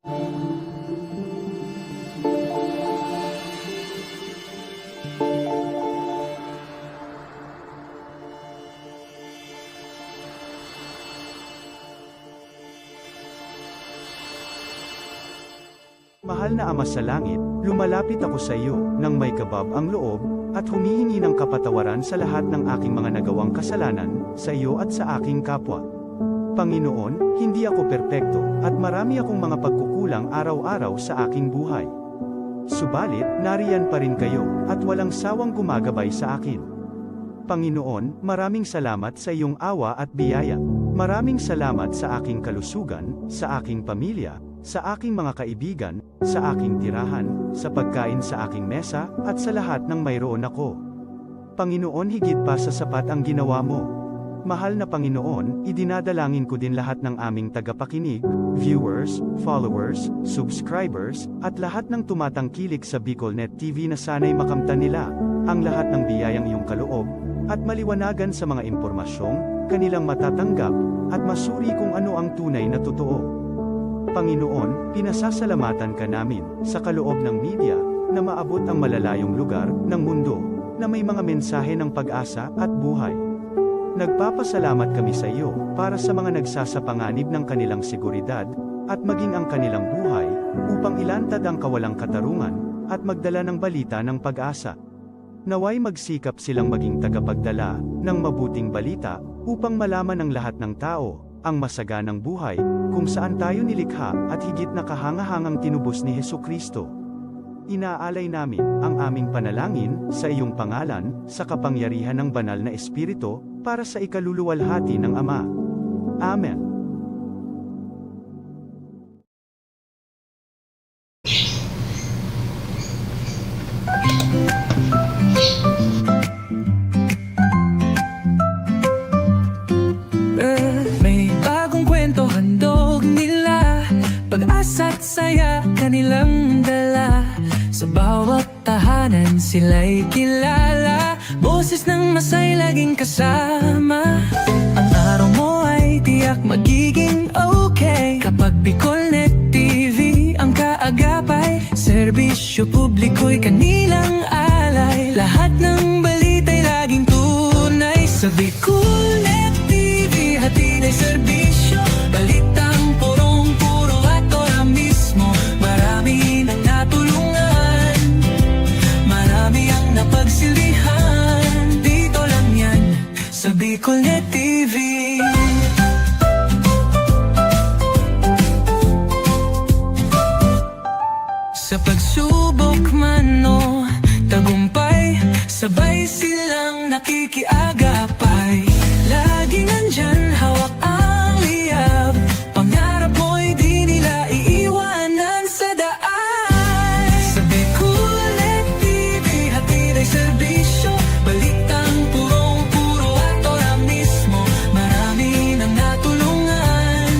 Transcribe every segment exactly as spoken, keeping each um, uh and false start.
Mahal na Ama sa Langit, lumalapit ako sa iyo nang may kabab ang loob, at humihingi ng kapatawaran sa lahat ng aking mga nagawang kasalanan, sa iyo at sa aking kapwa. Panginoon, hindi ako perpekto, at marami akong mga pagkukulang araw-araw sa aking buhay. Subalit, nariyan pa rin kayo, at walang sawang gumagabay sa akin. Panginoon, maraming salamat sa iyong awa at biyaya. Maraming salamat sa aking kalusugan, sa aking pamilya, sa aking mga kaibigan, sa aking tirahan, sa pagkain sa aking mesa, at sa lahat ng mayroon ako. Panginoon, higit pa sa sapat ang ginawa mo. Mahal na Panginoon, idinadalangin ko din lahat ng aming tagapakinig, viewers, followers, subscribers, at lahat ng tumatangkilik sa BicolNet T V na sana'y makamtan nila ang lahat ng biyayang iyong kaloob, at maliwanagan sa mga impormasyong kanilang matatanggap, at masuri kung ano ang tunay na totoo. Panginoon, pinasasalamatan ka namin sa kaloob ng media na maabot ang malalayong lugar ng mundo na may mga mensahe ng pag-asa at buhay. Nagpapasalamat kami sa iyo para sa mga nagsasapanganib ng kanilang seguridad at maging ang kanilang buhay upang ilantad ang kawalang katarungan at magdala ng balita ng pag-asa. Nawa'y magsikap silang maging tagapagdala ng mabuting balita upang malaman ng lahat ng tao ang masaganang buhay kung saan tayo nilikha at higit na kahangahangang tinubos ni Jesu-Cristo. Inaalay namin ang aming panalangin sa iyong pangalan, sa kapangyarihan ng Banal na Espiritu, para sa ikaluluwalhati ng Ama. Amen. May bagong kwento handog nila, pag-asa't saya kanilang dala. Sa bawat tahanan sila'y kilala, boses ng masay laging kasama. Ang araw mo ay tiyak magiging okay kapag BicolNet T V ang kaagapay. Serbisyo publiko'y kanilang alay, lahat ng balita'y laging tunay. Sa BicolNet T V, hatid ay serbisyo, balitang purong-puro at ora mismo. Marami nang natulungan, marami ang napagsilbihan. Dito lang yan sa BicolNet T V. Sa pagsubok man o tagumpay, sabay silang nakikiagapay. Laging nandyan, hawak ang liyab, pangarap mo'y di nila iiwanan sa daan. Sa BicolNet T V, hatid ay serbisyo, balitang purong-puro at ora mismo. Marami nang natulungan,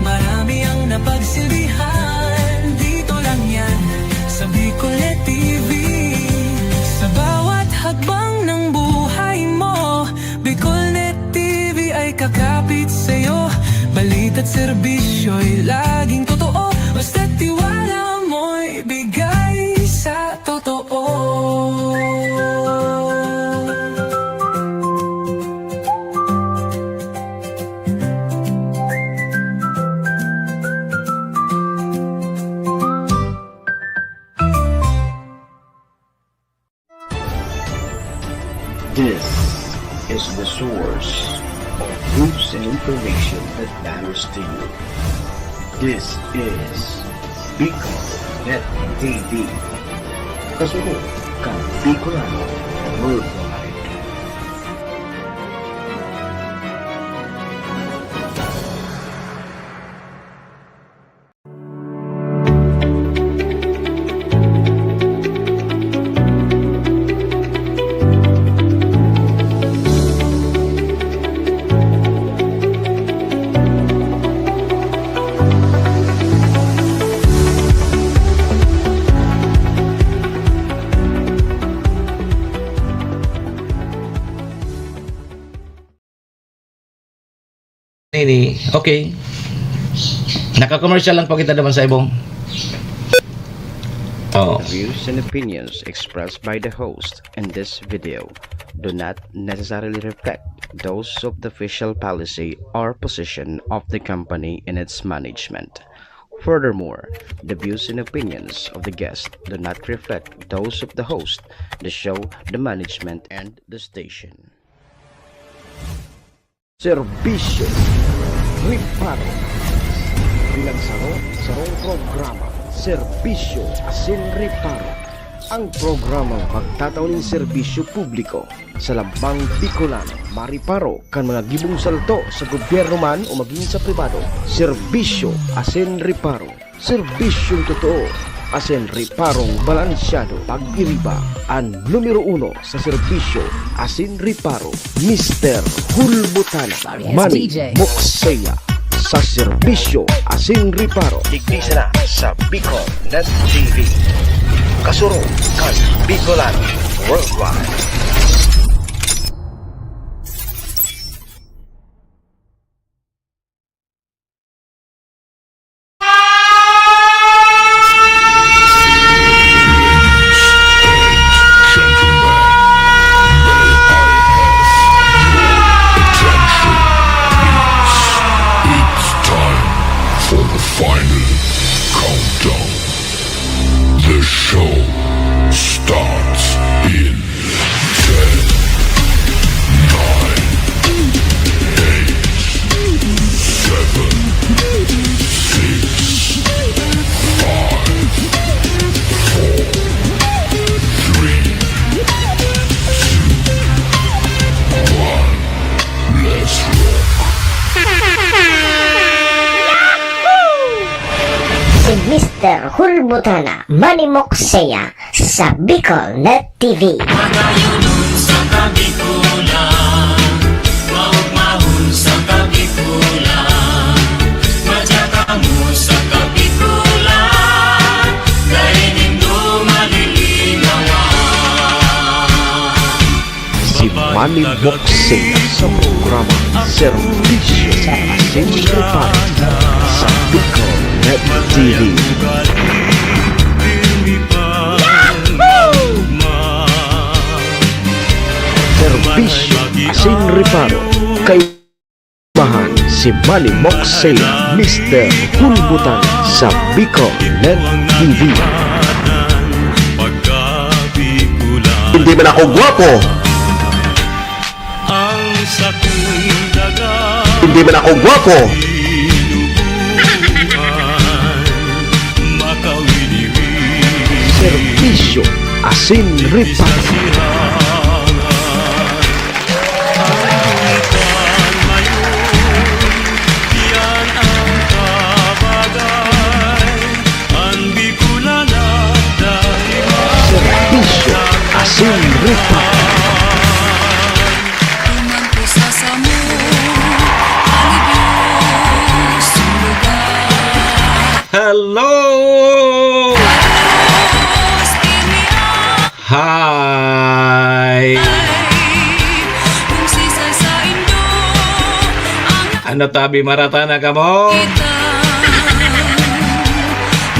marami ang napagsilbihan. Dito lang yan sa BicolNet T V. Sa bawat hakbang ng buhay mo, BicolNet T V ay kakapit sa'yo. Balita't serbisyo'y laging totoo, basta't tiwala mo'y bigay sa totoo. This is the source of news and information that matters to you. This is BicolNet T V. Kasunod kan Bicolano Worldwide. Ini, okay. Naka-commercial lang po kita naman sa ibong. Oo. The views and opinions expressed by the host in this video do not necessarily reflect those of the official policy or position of the company and its management. Furthermore, the views and opinions of the guest do not reflect those of the host, the show, the management, and the station. Serbisyo Reparo. Bilang saro, sarong programa, Serbisyo asin Reparo. Ang programang magtatao nin serbisyo publiko sa lambang Bicolano, mareparo kan mga gibong salto sa gobyerno man o magin sa pribado. Serbisyo asin Reparo. Serbisyong totoo asin reparong balansyado. Pag-iriba an numero uno sa serbisyo asin reparo, Mister Hulbutana. Manny Mokseya sa serbisyo asin reparo. Digdi sana sa Bicol Net T V. Kasurog kan Bicolano Worldwide. It's time for the final countdown. The show starts in ten, nine, eight, seven, six, five, four, three, two, one. Let's rock. Si Mister Hulbutana, Manny Mokseya, sa Bicol Net T V. Magayunon sa Kabikolan, maugmahon sa Kabikolan, madya kamo sa Kabikolan, dai nindo malilinawan. Si Manny Mokseya sa programa Serbisyo asin Reparo sa Bicol Net T V. Serbisyo asin Reparo kay Mahan si Manny Mokseya, Mister Hulbutana sa Bicol Net T V. Hindi man ako gwapo. Hindi man ako gwapo. Serbisyo asin reparo. Serbisyo asin reparo. Hello! Hi! Ano tabi, marata na kamo?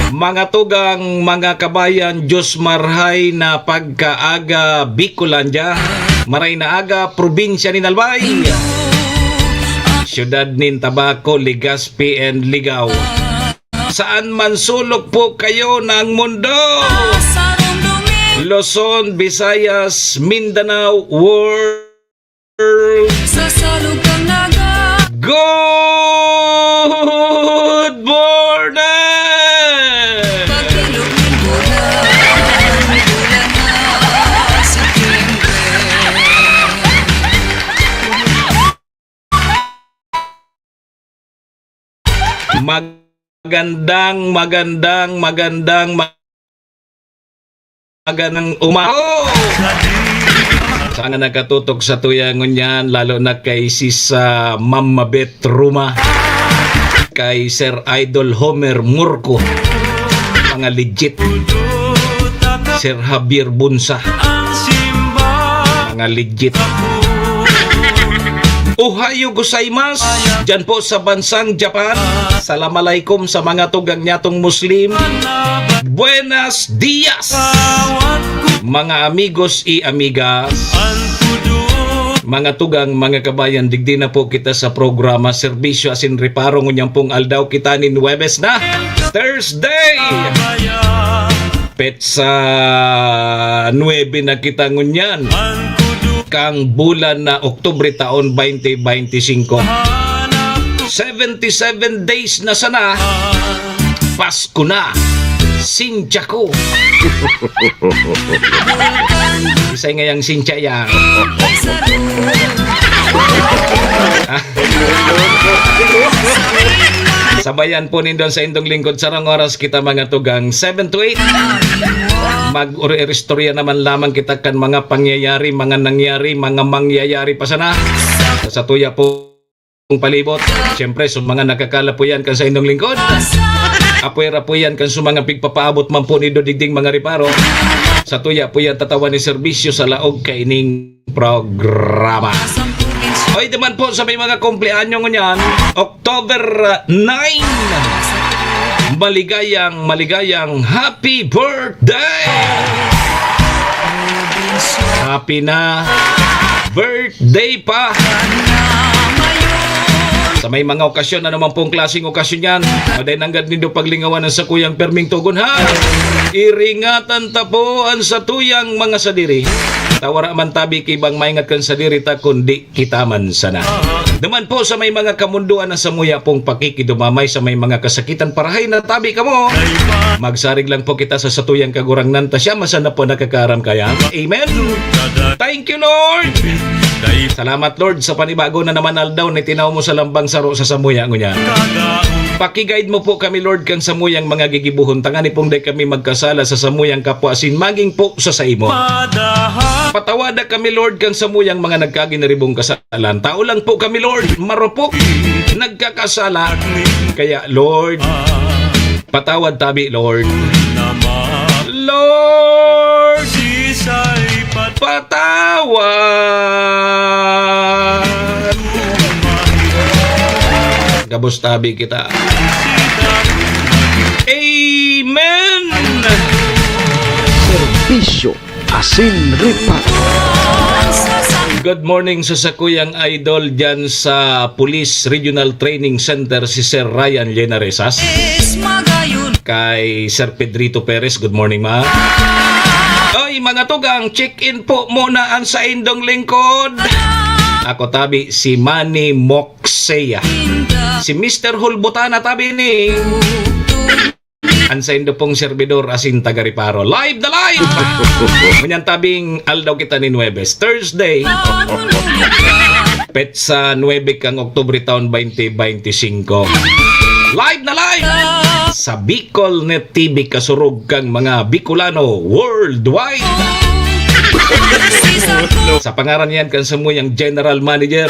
Mga tugang, mga kabayan, Diyos marhay na pagkaaga, Bicolandia. Maray na aga, probinsya nin Albay. Siyudad nin Tabaco, Legazpi, and Ligao. Saan man sulok po kayo ng mundo. Luzon, Visayas, Mindanao, world. Good morning! Magandang, magandang, magandang, magandang uma-, oh! Sa mga nakatutok sa tuya ngunyan, lalo na kay sis, ah, Ma'am Mabet Ruma, kay Sir Idol Homer Murco, mga legit. Sir Javier Bunsa, mga legit. Ohayo gozaimasu, dyan po sa bansang Japan. Salam alaikum sa mga tugang nyatong Muslim. Buenas dias, mga amigos y amigas. Mga tugang, mga kabayan, digdi na po kita sa programa Serbisyo asin Reparo. Ngunyan pong aldaw kita nin Huwebes na, Thursday. Petsa nuebe na kita ngunyan kang bulan na Oktubre taon twenty twenty-five. Seventy-seven days na sana, Pasko na. Sintya ko. Isay ngayang sintya yan. Sabayan po nindon sa indong lingkod, sarong oras kita mga tugang, seven to eight. Mag-istorya naman lamang kita kan mga pangyayari, mga nangyari, mga mangyayari pa sana sa tuya pong palibot. Siyempre, sa mga nakakala po yan kan sa indong lingkod. Apwera po yan kan sa mga pigpapaabot man po nindo digding mga reparo. Sa tuya po yan tatawan ni serbisyo sa laog kaining programa. Oy, naman po sa may mga kumpleanyo ngunyan, October nine. Maligayang, maligayang happy birthday! Happy na birthday pa! Sa may mga okasyon, ano man pong klaseng okasyon yan, maday nanggad nindo paglingawan ang sakuyang perming tugon, ha? Iringatan ta po ang satuyang mga sadiri. Ta wara man tabi ki ibang maingat kan sadiri ta, kundi kita man sana. Naman po sa may mga kamundoan na samuya pong pakikidumamay sa may mga kasakitan, parahay na tabi kamo. Magsarig lang po kita sa satuyang Kagurangnan, ta siya man sana po nakakaaram kaya. Amen. Thank you, Lord. Salamat, Lord, sa panibago na naman aldaw na itinaw mo sa lambang saro sa samuya ngunyan. Paki-guide mo po kami, Lord, kan samuyang mga gigibohon, tangani pong dai kami magkasala sa samuyang kapwa asin magin po sa saimo. Patawada kami, Lord, kan samuyang mga nagkaginaribong kasalan. Tao lang po kami, Lord, marupok, nagkakasala. Kaya, Lord, patawad tabi, Lord. Lord, patawad. Gabos tabi kita. Amen! Serbisyo asin reparo. Good morning sa sakuyang idol dyan sa Police Regional Training Center, si Sir Ryan Llenaresas. Kay Sir Pedrito Perez, good morning, ma. Oy, mga tugang, check-in po muna ang saindong lingkod. Ako tabi, si Manny Moxea. Si Mister Hulbutana tabi ni ang saindo pong servidor asin taga-reparo. Live na live! Ngunyan tabing aldaw kita nin Huwebes, Thursday. Petsa nuebe kang Oktubre taon twenty twenty-five. Live na live! Sa Bicol Net T V, kasurog kang mga Bicolano worldwide. Sa pangaran yan kan samuyang General Manager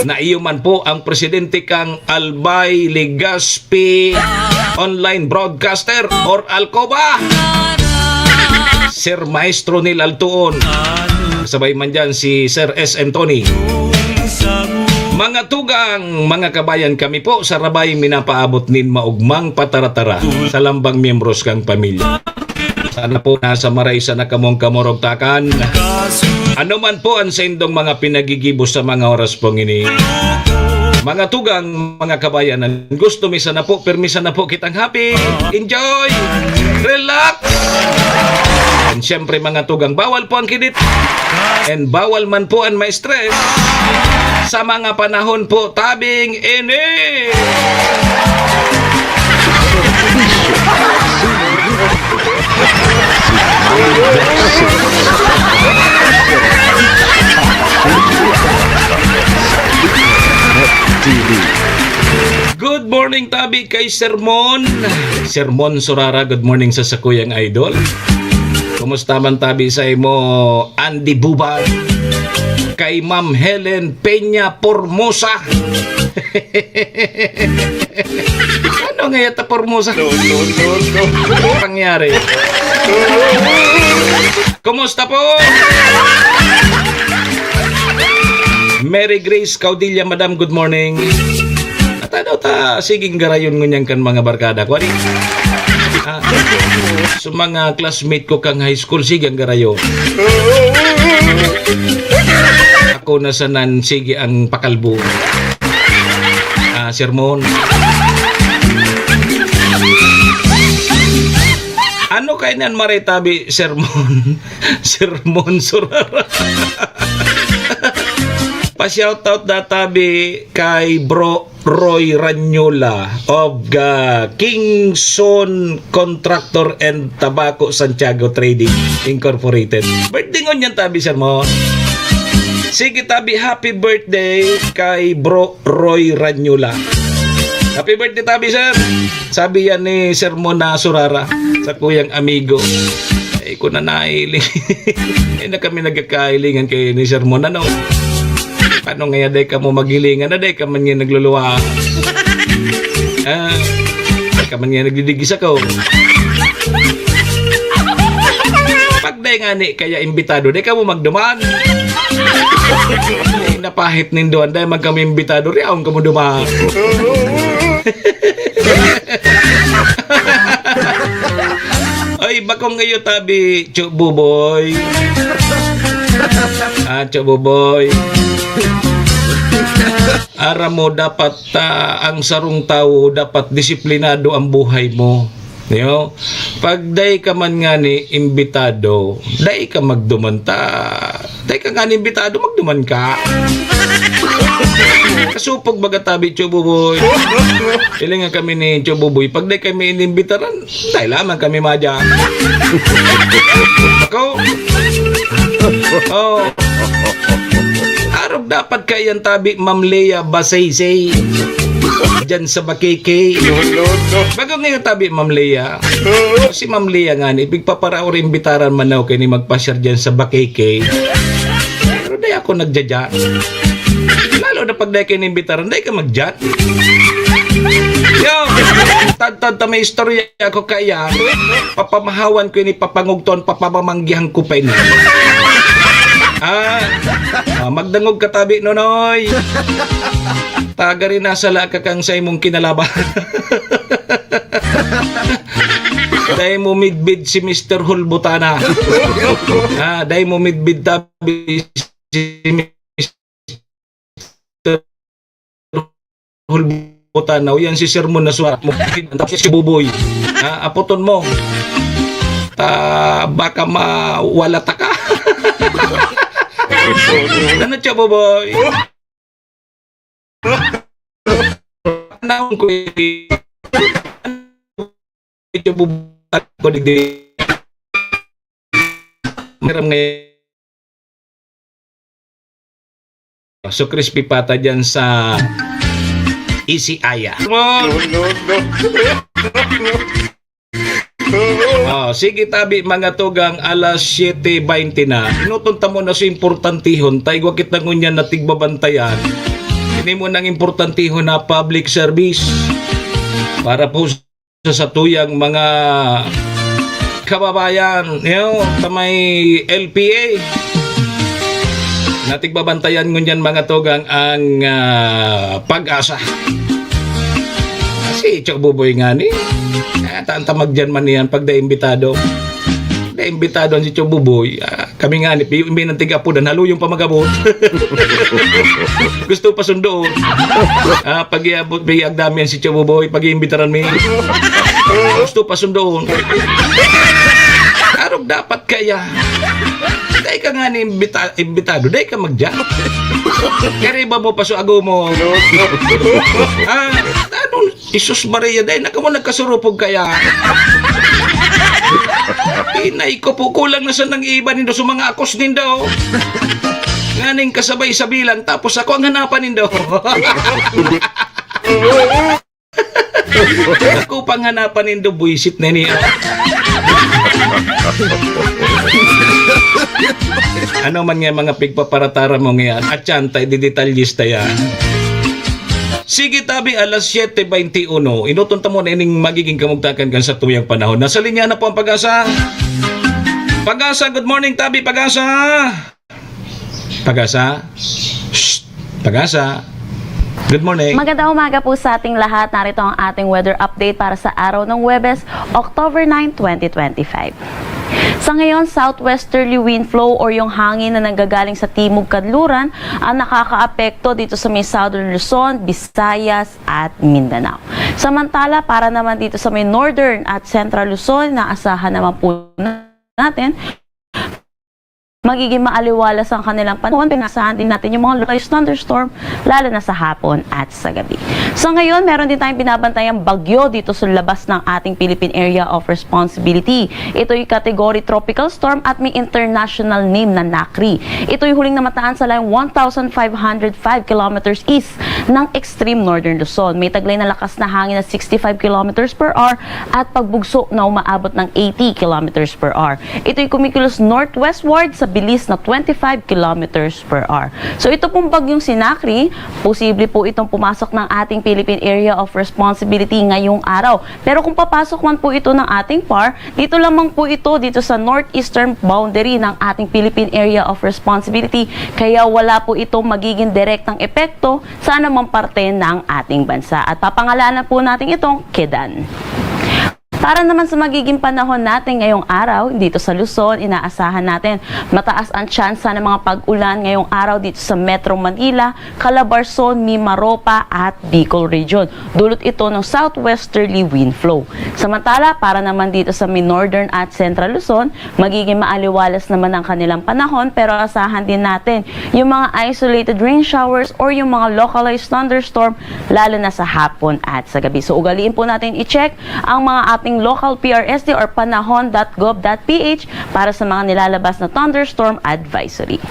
na iyo man po ang presidente kang Albay Legazpi Online Broadcaster or Alcoba. Sir Maestro Neil Altuon. Sabay man dyan si Sir S M Tony. Mga tugang, mga kabayan, kami po sa Rabay minapaabot nin maugmang pataratara sa lambang miyembros kang pamilya. Sana po nasa maray sana kamong kamurugtakan. Ano man po ang saindong mga pinagigibo sa mga oras pong ini. Mga tugang, mga kabayan, ang gusto mi sana po, pirmi sana po kitang happy, enjoy, relax. And syempre, mga tugang, bawal po ang kidit. And bawal man po ang ma-stress sa mga panahon po tabing ini. Good morning, tabi, kay Sermon. Sermon Surara, good morning sa sakuyang idol. Kumusta man tabi sa imo, Andy Buban? Kay Ma'am Helen Peña Formosa. Ano nga yata Formosa? No, no, no, no. Pangyari. Kumusta po? Mary Grace Caudilla, Madam, good morning. At ano ta, siging garayon ngunyan kan mga barkada ko, ari? Ah, sa mga classmate ko kang high school, sige ang garayon. Ako na sanan, sige ang pakalbo. Ah, sermon. Ano kainan maretabi sermon? Sermon, surara. Pa-shoutout na tabi kay Bro Roy Ranyola of, ah, Kingson Contractor and Tabaco Santiago Trading Incorporated. Birthday ngunyan tabi, sermon. Sige tabi, happy birthday kay Bro Roy Ranyola. Happy birthday tabi, sir. Sabi yan ni Sermon na surara sa kuyang amigo. Ay, ko na nailing. Ay, na kami nagkakailingan kay ni Sermon, ano? Paano nga day ka mo maghilingan na day ka man nga nagluluwa? Ah, day ka man nga nagdidigis ako. Pag day nga ni kaya imbitado, day ka mo magduman. Ay, napahit nindo, anday man kami imbitado, riyaon ka mo duman. Ay, bakong iyo tabi, Cho Buboy. Ah, Cho Buboy. Aram mo, dapat, ah, ang sarong tawo, dapat disiplinado ang buhay mo. Yo, pag dai ka man ngani imbitado, dai ka magduman ta. Dai ka ngani imbitado, magduman ka. Kasupog baga tabi, Cho Buboy. Hilingan kami ni Cho Buboy, pag dai kami inimbitaran, dai lamang kami madya. Ako? Oh. Arog dapat kaiyan tabi, Ma'am Lea Basaysay. Diyan sa Bakeke. Bago ngayon tabi, Ma'am Lea. Si Ma'am Lea nga ni, pigpaparaor imbitaran man ako kini magpasyar diyan sa Bakeke. Pero dai ako nagdya-dya. Lalo na pag dai ka inimbitaran, dai ka magdya. Yo, tadtad ta may istorya ako kaya. Papamahawan ko ini, papangugton, papamamanggihan ko pa ini. Ah, ah, magdangog ka tabi, Nonoy. Tagari na sala ka kang sa imong kinalaban. Dai mo midbid si Mister Hulbutana. Ah, dai mo midbid tabi si Mister Hulbutana. O yan si sermon na suwat mo. Tapos si Buboy. Ah, aputon mo. Ta, baka mawala ta ka. Ano siya, Buboy? Naon ko, eh. Ito, Buboy, ko digdi. Meron ngayon. So, crispy pata dyan sa Easy Aya. No, no, no. Oh, sige tabi, mga tugang, alas siyete baynte na. Inuton ta mo na sa importantihon, ta igwa kita ngunyan na tigbabantayan. Ini mo nang importantihon na public service para po sa satuyang mga kababayan, yo, sa may L P A. Natigbabantayan ngunyan, mga tugang, ang, ah, PAGASA. Si Cho Buboy nga ni, ah, tantamag dyan man niyan pag dai imbitado. Dai imbitado si Cho Buboy. Ah, kami nga ni, pi-, may nang tiga-apodan, haluyong pa mag-abot. Gusto pa sundoon. Ah, pag-iabot, may agdamian si Cho Buboy, pag-iimbitaran mi. Gusto pa sundoon. Arog dapat kaya. Dai ka nga ni imbita-, imbitado, dai ka magdya. Kariba mo pa so ago mo. Ah, ano, Jesus Maria, dai na kamo nagkasurupog kaya. Inay ko po, kulang na sa nang iba nindo sa mga akos nindo. Nganing kasabay sa bilang, tapos ako ang hanapan nindo. Ako pang hanapan nindo, buisit na niya. Ano man nga mga pigpaparatara mo ngayon, at yan, tayo didetalyista yan. Sige, tabi, alas siyete baynte uno. Inuton ta mo na ining magiging kamugtakan kan sa tuyang panahon. Nasa linya na po ang PAGASA. PAGASA, good morning, tabi, PAGASA. PAGASA? Shh! Pag-asa. Good morning. Magandang umaga po sa ating lahat. Narito ang ating weather update para sa araw ng Huwebes, October nine, twenty twenty-five. Sa ngayon, southwesterly wind flow or yung hangin na nanggagaling sa timog kadluran ang nakakaapekto dito sa may Southern Luzon, Visayas at Mindanao. Samantala, para naman dito sa may Northern at Central Luzon, inaasahan naman po natin magiging maaliwalas ang kanilang panahon. Pinasahan din natin yung mga localized thunderstorm, lalo na sa hapon at sa gabi. So ngayon, meron din tayong binabantayang bagyo dito sa labas ng ating Philippine Area of Responsibility. Ito'y category tropical storm at may international name na NACRI. Ito'y huling namataan sa layong one thousand five hundred five kilometers east ng extreme northern Luzon. May taglay na lakas na hangin na sixty-five kilometers per hour at pagbugso na umaabot ng eighty kilometers per hour. Ito'y kumikilos northwestward sa bilis na twenty-five kilometers per hour. So ito pong bagyong si NACRI, posible po itong pumasok ng ating Philippine Area of Responsibility ngayong araw. Pero kung papasok man po ito ng ating PAR, dito lamang po ito dito sa northeastern boundary ng ating Philippine Area of Responsibility. Kaya wala po itong magiging direktang epekto sa anumang parte ng ating bansa. At papangalanan po natin itong Kedan. Para naman sa magiging panahon natin ngayong araw, dito sa Luzon, inaasahan natin mataas ang tsansa ng mga pag-ulan ngayong araw dito sa Metro Manila, Calabarzon, Mimaropa at Bicol Region. Dulot ito ng southwesterly wind flow. Samantala, para naman dito sa may Northern at Central Luzon, magiging maaliwalas naman ang kanilang panahon, pero asahan din natin yung mga isolated rain showers or yung mga localized thunderstorm, lalo na sa hapon at sa gabi. So, ugaliin po natin i-check ang mga ating local P R S D or panahon dot gov dot P H para sa mga nilalabas na thunderstorm advisory.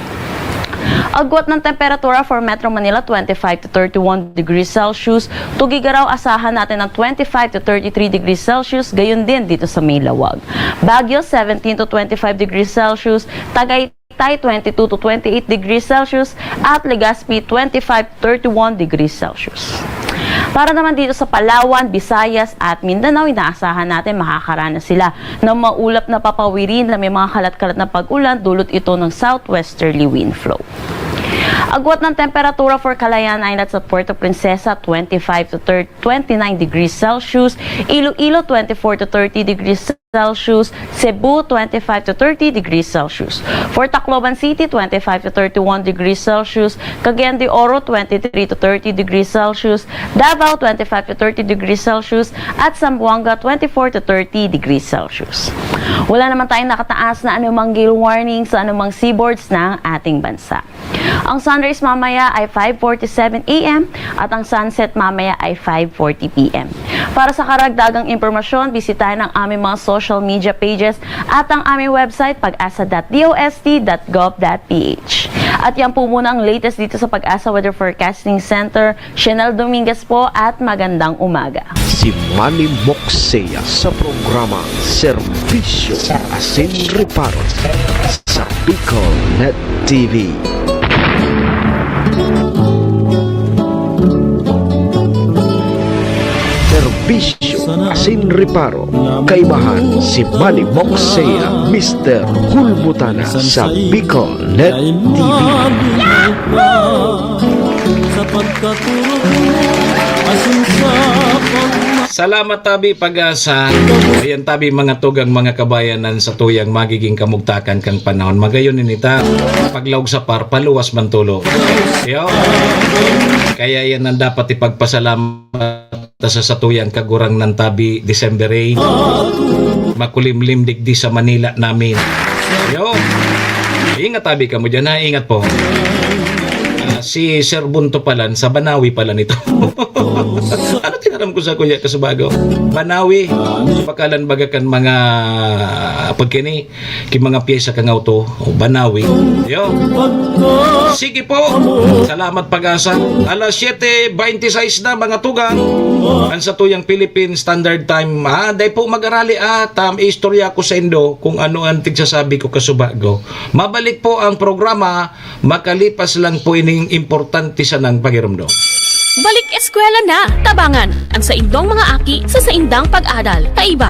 Agwat ng temperatura for Metro Manila, twenty-five to thirty-one degrees Celsius. Tuguegarao, asahan natin ng twenty-five to thirty-three degrees Celsius, gayon din dito sa may Laoag. Baguio, seventeen to twenty-five degrees Celsius. Tagaytay, twenty-two to twenty-eight degrees Celsius. At Legazpi, twenty-five to thirty-one degrees Celsius. Para naman dito sa Palawan, Visayas at Mindanao, inaasahan natin makakaranas sila ng maulap na papawirin na may mga kalat-kalat na pag-ulan, dulot ito ng southwesterly wind flow. Agwat ng temperatura for Calayan Island sa Puerto Princesa, twenty-five to thirty, twenty-nine degrees Celsius, Iloilo, twenty-four to thirty degrees Celsius, Cebu, twenty-five to thirty degrees Celsius. For Tacloban City, twenty-five to thirty-one degrees Celsius, Cagayan de Oro, twenty-three to thirty degrees Celsius, Davao, twenty-five to thirty degrees Celsius, at Zamboanga, twenty-four to thirty degrees Celsius. Wala naman tayong nakataas na anumang gale warning sa anumang seaboards ng ating bansa. Ang sunrise mamaya ay five forty-seven A M at ang sunset mamaya ay five forty P M. Para sa karagdagang impormasyon, bisitahin ang aming mga social media pages at ang aming website, pag-asa dot D O S T dot gov dot P H. At yan po muna ang latest dito sa Pag-asa Weather Forecasting Center. Chanel Dominguez po at magandang umaga. Si Manny Moxea sa programa Serbisyo Asin Reparo sa Bicol Net T V. Serbisyo Asin Reparo, kaibahan si Manny Moxea, Mister Hulbutana sa Bicol Net T V. Sa pagkatulog mo, asin sa pagma- Salamat tabi, Pag-asa. Ayan tabi, mga tugang, mga kabayanan, sa tuyang magiging kamugtakan kang panahon. Magayon ninita, paglaog sa PAR, paluwas man tulo. Yo. Kaya yan ang dapat ipagpasalamat ta sa satuyang Kagurangnan tabi, December eight. Makulimlim digdi sa Manila namin. Yo. Ingat tabi kamo dyan, ha? Ingat po. Ah, si Sir Bunto palan, sa Banawi pala nito. Ano tinaram ko sa kuya Kasubago? Banawi. Pakalan baga kan mga pagkini, ki mga pyesa kang auto, o Banawi. Yo. Sige po. Salamat, Pag-asa. Alas siyete beintiseis na, mga tugang. Ang satuyang Philippine Standard Time. Ah, dai po mag-arali, ah. Tam, istorya ko sa indo kung ano ang tigsasabi ko, Kasubago. Mabalik po ang programa, makalipas lang po ining importante sanang pagirumdom. Balik eskwela na! Tabangan ang saindong mga aki sa saindang pag-adal. Kaiba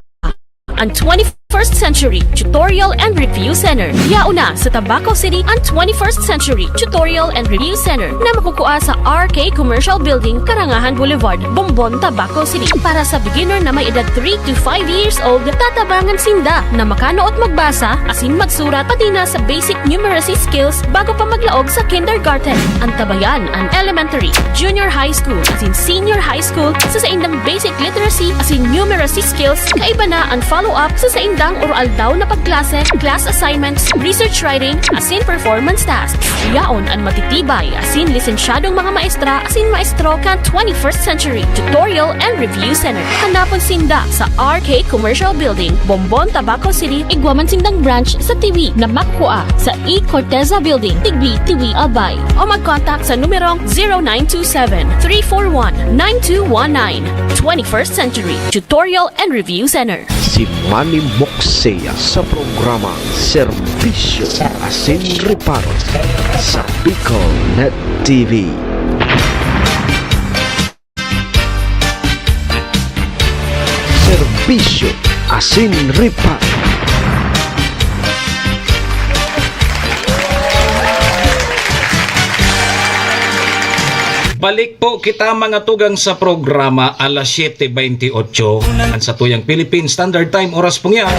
ang twenty twenty-first Century Tutorial and Review Center. Yaon na sa Tabaco City ang twenty-first Century Tutorial and Review Center na makukua sa R K Commercial Building, Karangahan Boulevard, Bombon, Tabaco City. Para sa beginner na may edad three to five years old, tatabangan sinda na makanood magbasa, asin magsurat, pati na sa basic numeracy skills bago pa maglaog sa kindergarten. Antabayan an elementary, junior high school, asin senior high school sa saindang basic literacy asin numeracy skills. Kaiba na an follow-up sa saindang oro-aldaw na pagklase, class assignments, research writing, asin performance tasks. Yaon an matitibay asin lisensyadong mga maestra asin maestro kan twenty-first Century Tutorial and Review Center. Hanapon sinda sa R K Commercial Building, Bombon, Tabaco City. Igwa man sindang branch sa Tiwi na makukua sa E Corteza Building, Tigbi, Tiwi, Albay. O mag-contact sa numerong zero nine two seven, three four one, nine two one nine. Twenty-first Century Tutorial and Review Center. Si Manny Moxea sa programa Serbisyo asin Reparo sa Bicol Net T V. Serbisyo asin Reparo. Balik po kita, mga tugang, sa programa, alas siyete bentiocho. Ang satuyang Philippine Standard Time, oras pong yan.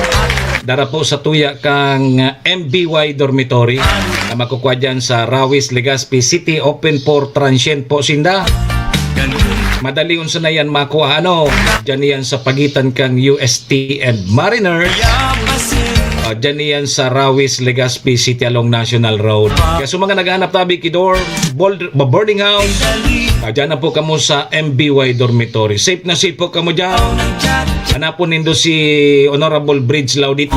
Dara po sa tuya kang M B Y Dormitory na makukwa dyan sa Rawis, Legazpi City, open for transient po sinda. Madali unsa na yan makuha, ano? Dyan yan sa pagitan kang U S T and Mariner. Ah, dyan yan sa Rawis, Legazpi City along National Road. Kaya sa mga naghahanap tabi ki dorm, bold-, boarding house, ah, dyan na po kamo sa M B Y Dormitory. Safe na safe po kamo dyan. Hanapon nindo si Honorable Bridge Laudit,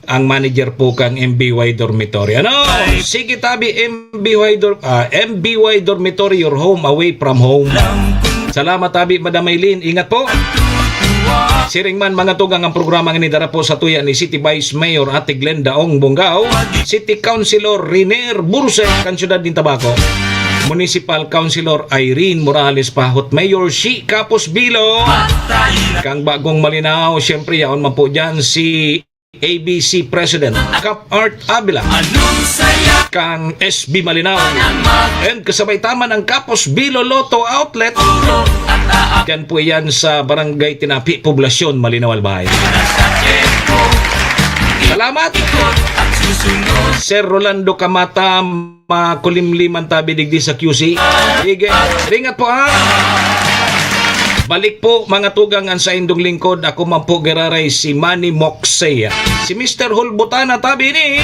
ang manager po kang M B Y Dormitory. Ano? Sige tabi, M B Y Dor-, ah, M B Y Dormitory, your home away from home. Salamat tabi, Madam Eileen. Ingat po. Siring man, mga tugang, ang programa ngani dara po sa tuya ni City Vice Mayor Ate Glenda Ong Bongao, City Councilor Riner Burse, kan siyudad nin Tabaco, Municipal Councilor Irene Morales Pahot, Mayor Shi Kapos Bilo, kang Bagong Malinao, siyempre, yaon man po dyan si A B C President Cap Art Avila, kang S B Malinao, and kasabay ta man ang Kapos Bilo Lotto Outlet. Diyan po yan sa Barangay Tinapi, Poblacion, Malinao, Albay. Salamat, Sir Rolando Kamata. Makulimliman tabi digdi sa Q C. Sige, ringat po, ha? Balik po, mga tugang, ang saindong lingkod. Ako man po giraray, si Manny Moxea. Si Mister Hulbutana tabi ni.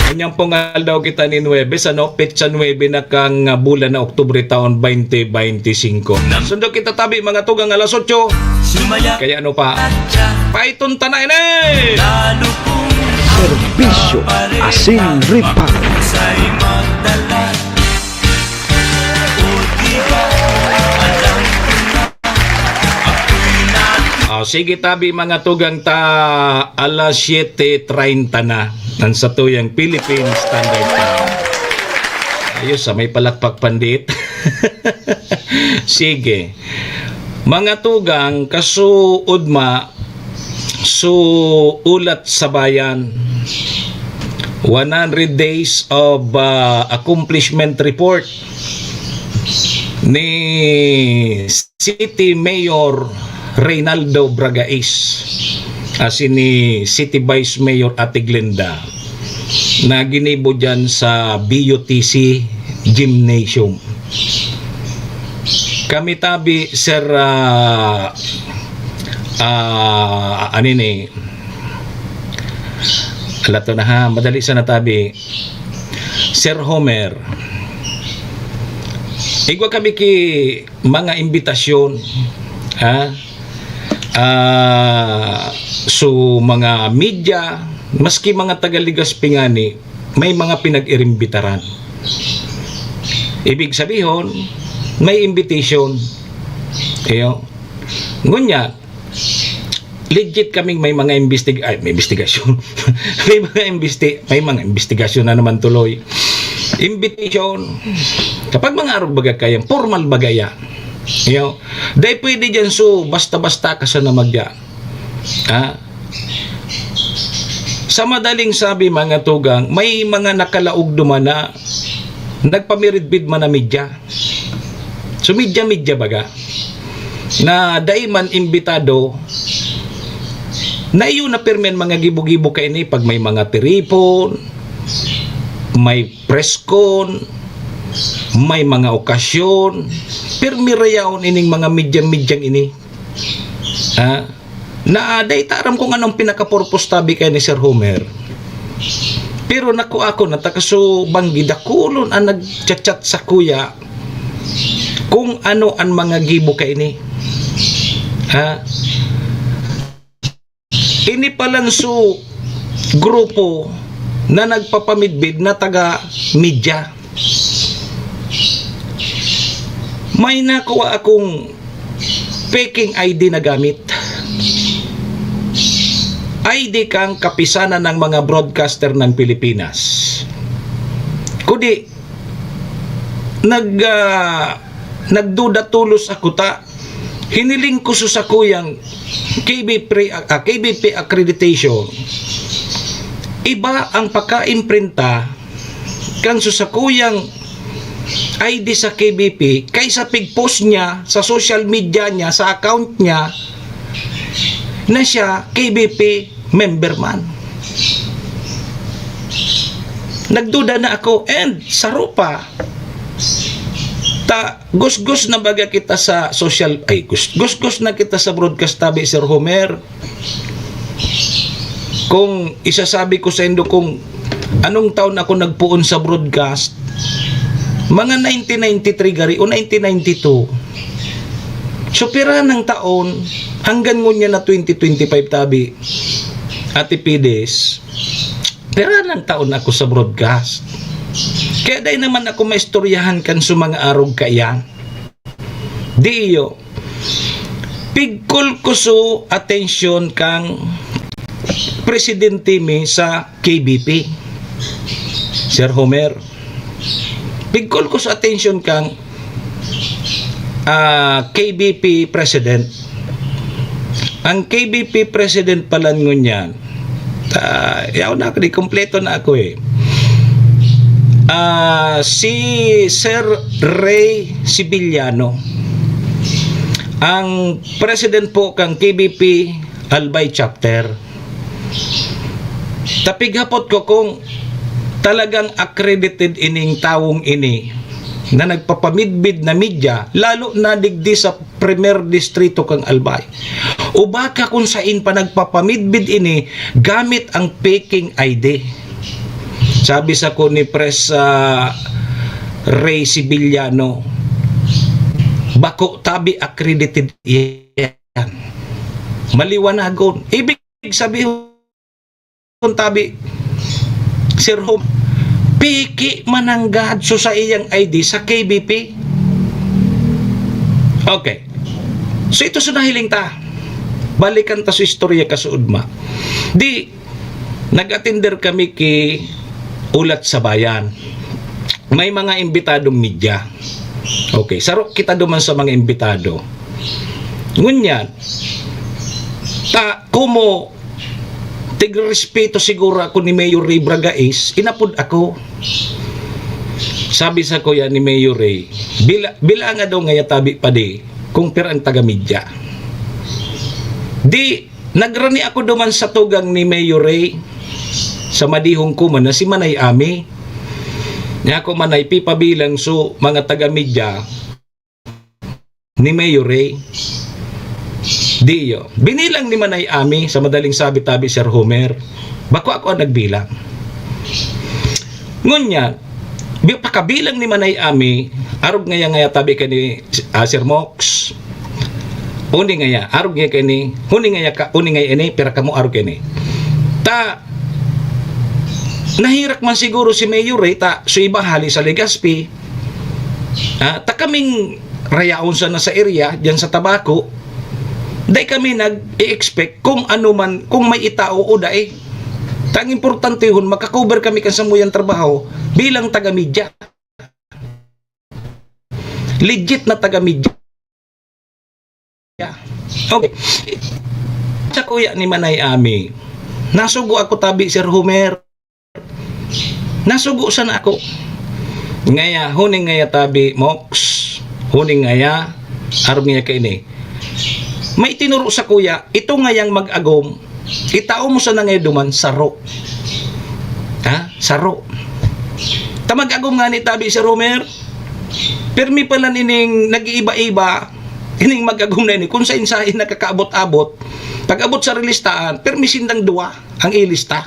Kanyang pong aldaw kita ni Nuebes, ano? Petsa nuebe na kang, ah, bulan na Oktubre taon twenty twenty-five. Sundo kita tabi, mga tugang, alas otso. Kaya ano pa? Paiton ta na ini! Serbisyo asin reparo. Ah, sige tabi, mga tugang, ta alas siyete treinta na ang satuyang Philippine Standard Time. Ayos, ah, may palakpak pandit. Sige. Mga tugang, kasuodma, suulat sa bayan, one hundred days of, ah, accomplishment report ni City Mayor Reynaldo Bragais, asin ni City Vice Mayor Ate Glenda, na ginibo dyan sa B U T C Gymnasium. Kami tabi, Sir, ah, ah, ano ni? Alato na ha, madali sana tabi. Sir Homer, igwa kami ki mga imbitasyon, ha? Ah, so, mga media, maski mga taga Legazpi ngani, may mga pinag-irimbitaran. Ibig sabihon, may invitation. Iyo. Ngunyan, legit kaming may mga imbestig-, ay, may investigasyon. May mga imbesti-, may mga investigasyon na naman tuloy. Invitation. Kapag mga arog baga kayang, formal baga yan. Iyo, dai pwede diyan, so basta-basta ka sana magdiyan. Ha? Sa madaling sabi, mga tugang, may mga nakalaog duman na nagpamiridbid man na media. So, media-media baga, na dai man imbitado, na iyo na pirmi an mga gibo-gibo kaini pag may mga tiripon, may press con, may mga okasyon, pirmi ra yaon ining mga media-medyang ini. Ha? Na, ah, dai ta aram kung anong pinaka-purpose tabi kay ni Sir Homer. Pero naku, ako, natakaso banggi, dakulon ang nagchat-chat sakuya kung ano ang mga gibo kaini. Ha? Ini palanso grupo na nagpapamidbid na taga media. May nakuha akong peking I D na gamit. I D kang kapisanan ng mga broadcaster ng Pilipinas. Kudi, nag, ah, nagduda tulos ako ta hiniling ko sa sakuyang K B P, ah, K B P accreditation. Iba ang pagka-imprinta kan sa sakuyang I D sa K B P kaysa pig-post niya sa social media niya, sa account niya, na siya K B P member man. Nagduda na ako, and saro pa. Ta, gusgos na baga kita sa social, ay, gus-, gusgos na kita sa broadcast tabi, Sir Homer. Kung isasabi ko sa indo kung anong taon ako nagpoon sa broadcast, mga nineteen ninety-three gari o nineteen ninety-two. So, pira ng taon, hanggang ngunyan na twenty twenty-five tabi, Ate Pides, pira ng taon ako sa broadcast. Kaya dai naman ako maistoryahan kan sa mga arog kaiyan. Di iyo. Pigkol ko so atensyon kang presidente mi sa K B P, Sir Homer. Pigkol ko sa atensyon kang, ah, K B P president. Ang K B P president pala ngunyan, ah, yaw na ako, di kompleto na ako eh. Ah, si Sir Ray Sibiliano, ang president po kang K B P Albay Chapter. Tapighapot ko kung talagang accredited ining tawong ini na nagpapamidbid na media, lalo na digdi sa Primer Distrito kang Albay. O baka kung sain pa nagpapamidbid ini gamit ang peking I D. Sabi sako ni Pres, ah, Ray Sibiliano, "Bako tabi accredited iyan. Maliwanagon." Ibig sabihin, tabi, Sir Hom, piki mananggad so sa iyang I D sa K B P. Okay. So, ito sa nahiling ta. Balikan ta sa istorya kasuodma. Di, nag-atender kami ki Ulat sa Bayan. May mga imbitadong media. Okay, saro kita duman sa mga imbitado. Ngunyan, ta, kumo, tigrespeto siguro ako ni Mayor Ray Bragais, inapod ako. Sabi sa kuya ni Mayor Ray, "Bila, bila nga daw ngaya tabi pa di, kung pira ang taga-media." Di, nagrani ako duman sa tugang ni Mayor Ray, sa madihong ko man na si Manay Ami. Niya ako man ay pipabilang so mga taga-media ni Mayor Ray. Diyo. Binilang ni Manay Ami, sa madaling sabi tabi, Sir Homer. Bako ako ang nagbilang. Ngunyan, bi-, pakabilang ni Manay Ami, arog ngaya ngaya tabi ka ni, ah, Sir Mox. Uni ngaya, arog ngaya ka ni, uni ngaya ka, uni ngaya ini, pira kamo arog ini. Ta, nahirak man siguro si Mayor Ray, ta, so iba hali sa Legazpi. Ah, ta kaming rayaon sana sa area, diyan sa Tabaco, dai kami nag-i-expect kung ano man, kung may itao o dai. Ta ang importantehon, makakover kami kan samuyang trabaho bilang taga-media. Legit na taga-media. Okay. Sa kuya ni Manay Ami, nasugo ako tabi, Sir Homer. Nasugo sana ako. Ngaya, huning ngaya tabi, Mox. Huning ngaya, arog ngaya kaini. May tinuro sa kuya, ito ngayang mag-agom, itao mo sana ngaya duman, saro. Ha? Saro. Ta mag-agom nga ni tabi, Sir Homer. Permi pala nining nag-iiba-iba, ining mag-agom na ini, kung sain-sain nakakaabot-abot. Pag-abot sa rilistahan, permi sindang duwa ang ilista.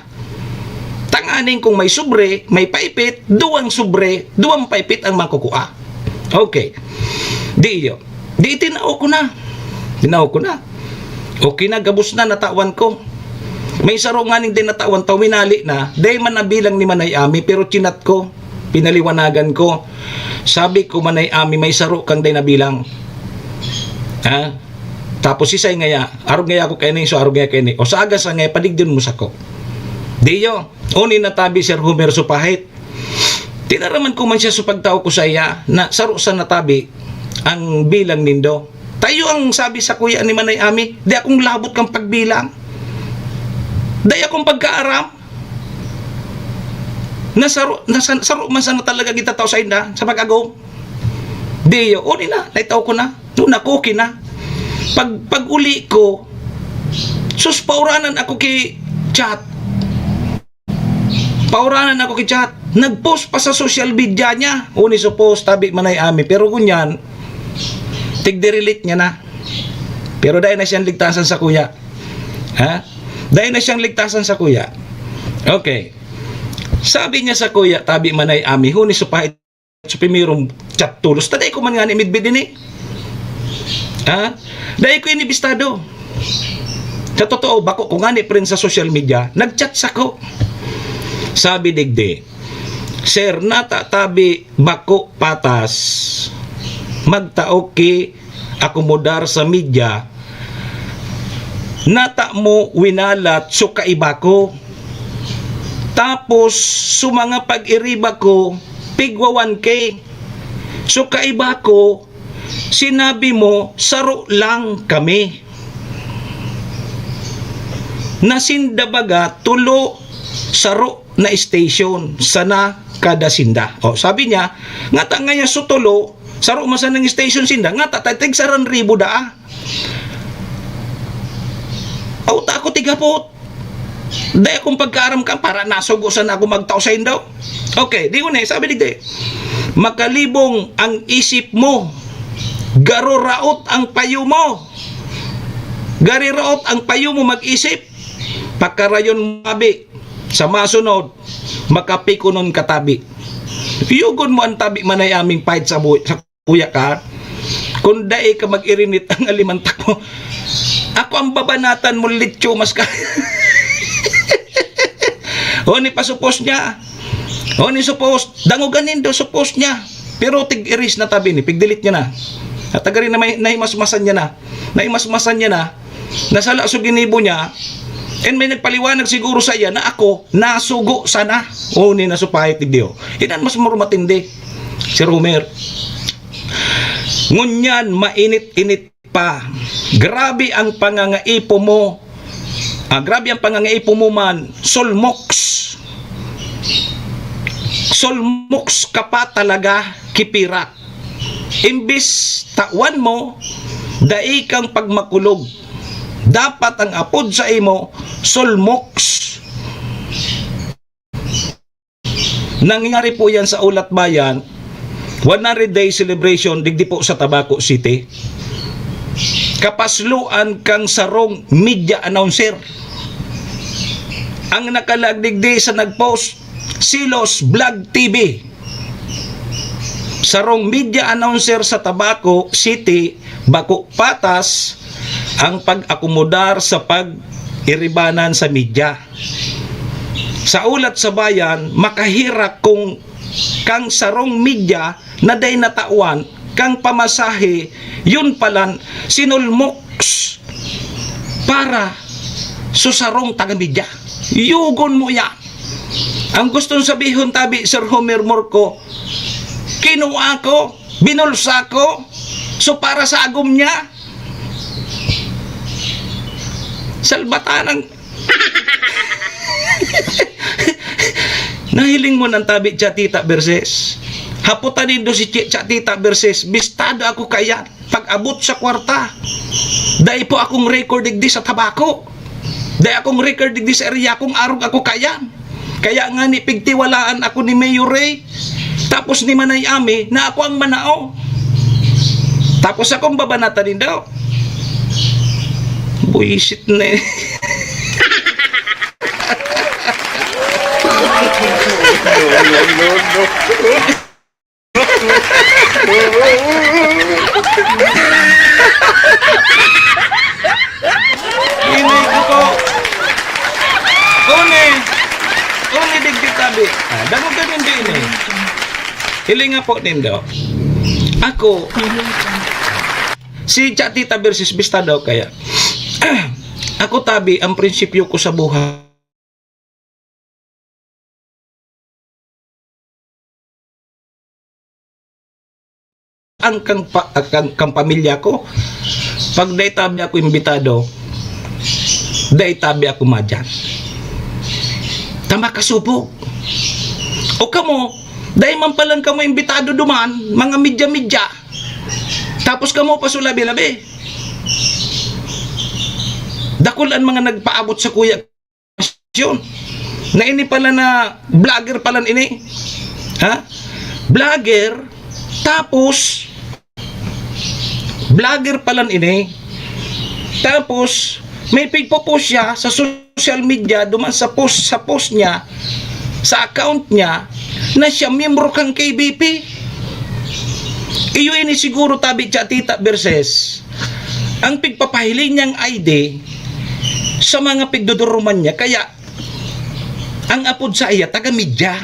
Tanganing kung may sobre, may paipit, duwang sobre, duwang paipit ang makukua. Okay. Di iyo. Di itinao ko na. Tinao ko na. Okay na, gabos na, natawan ko. May saro nganing di natawan, ta winali na, dai man nabilang ni Manay Ami, pero chinat ko, pinaliwanagan ko. Sabi ko, "Manay Ami, may saro kang dai nabilang." Ha? Tapos sisay ngaya, arog ngaya ako kaini, so arog ngaya kaini. O sa agas ngaya, padigdon mo sako. Di iyo, uni na tabi, Sir Homer, supahit. Tinaraman ko man siya sa pagtao ko sa iya na saro sa natabi ang bilang nindo. Tayo ang sabi sa kuya ni Manay Ami, di akong labot kang pagbilang. Dai akong pagkaaram. Na saro, na sa, saro man sana talaga kita tao sa inda, sa pag-agom. Di iyo, uni na, naitaw ko na. No, nakuki na. Pag, pag uli ko, sus, pauranan ako ki chat. Pauranan ako ki chat. Nag-post pa sa social media niya. Uni sa post, tabi Manay Ami. Pero ngunyan, tigdirilit niya na. Pero dai na siyang ligtasan sa kuya. Ha? Dai na siyang ligtasan sa kuya. Okay. Sabi niya sa kuya, tabi Manay Ami, huni sa pahit sa primerong chat tolos. Ta dai ko man ngani midbid ini. Ha? Dai ko ini bistado. Sa totoo, bako ko ngani friend sa social media, nag-chat sako. Sabi digdi, "Sir, nata tabi bako patas magtao ki akomodar sa media, nata mo winalat so kaiba ko. Tapos, so mga pag-iriba ko, pigwa one K. So kaiba ko, sinabi mo, saro lang kami. Na sinda baga, tulo, saro na station sana kada sinda." O, sabi niya, "Ngata ngaya so tulo, saro man sanang station sinda, ngata ta tig saran ribo daa." Aw, ta ako tighapot. Dai akong pagkaaram ka, para nasugo sana ako magtao sa indo. Okay, di ko na, sabi digdi, "Makalibong ang isip mo. Garo raot ang payo mo. Gari raot ang payo mo mag-isip. Pakarayon mo abi. Sa masunod, makapikonon ka tabi." Yugon mo ang tabi Manay Aming pahit sa buhay, sa kuya ka. Kung dai ka mag-irinit ang alimantak mo, ako ang babanatan mo, litsumas ka. O ni pasupos niya. O ni supos. Dangogan nindo, supos niya. Pero tig-iris na tabi ni, pigdilit niya na. At tagari na may nahimasmasan niya na. Nahimasmasan niya na. Nasala so ginibo niya. And may nagpaliwanag siguro sa iya na ako, nasugo sana. O ni nasupahit ni Dio. Inan mas muro matindi, Sir Homer. Ngunyan, mainit-init pa. Grabe ang pangangaipo mo. Ah, grabe ang pangangaipo mo man. Solmoks. Solmoks ka pa talaga, kipirak. Imbis tawan mo, dai kang pagmakulog. Dapat ang apod sa imo, Solmoks. Nangyari po yan sa Ulat Bayan, one hundred day celebration digdi po sa Tabaco City. Kapasloan kang sarong media announcer. Ang nakalag digdi sa nag-post, Silos Vlog T V. Sarong media announcer sa Tabaco City, bako patas ang pag-akomodar sa pag-iribanan sa media. Sa Ulat sa Bayan, makahirak kung kang sarong media na dai natawan kang pamasahe, yun palan sinulmoks para sa sarong taga-media. Yugon mo yan. Ang gustong sabihon tabi, Sir Homer Morco, kinua ko, binulsa ko, so para sa agom niya, Salbatanan. Nahiling mo nang tabi, Chatita Versus? Haputan nindo si Chi-, Chatita Versus, bistado ako kaiyan. Pag-abot sa kwarta, dai po akong record digdi sa tabako. Dai akong record digdi sa area kung arog ako kaiyan. Kaya ngani pigtiwalaan ako ni Mayor Ray, tapos ni Manay Ami, na ako ang manao. Tapos akong babanatan nindo. Buisit na eh. Ini ko po. Uni. Uni digdi tabi. Ah, damo ka din din eh. Hiling nga po nindo. Ako, si Chatita Versus, bistado kaya. Ako tabi, ang prinsipyo ko sa buhay, ang kang pa-, ang kang, kang pamilya ko. Pag dai tabi ako imbitado, dai tabi ako madyan. Ta makasubog. O kamo, dai man palan kamo imbitado duman, mga midya-midya. Tapos kamo pa sulabi-labi. Dakul an mga nagpaabot sakuya. Yun. Na ini pala na vlogger pala ini. Ha? Vlogger, tapos, vlogger pala ini. Tapos, may pigpo-post siya sa social media, duman sa post, sa post niya, sa account niya, na siya miyembro kang K B P. Iyo ini siguro tabi, Chatita Versus, ang pigpapahiling niyang I D sa mga pigduduruman niya. Kaya, ang apod sa iya, taga-media.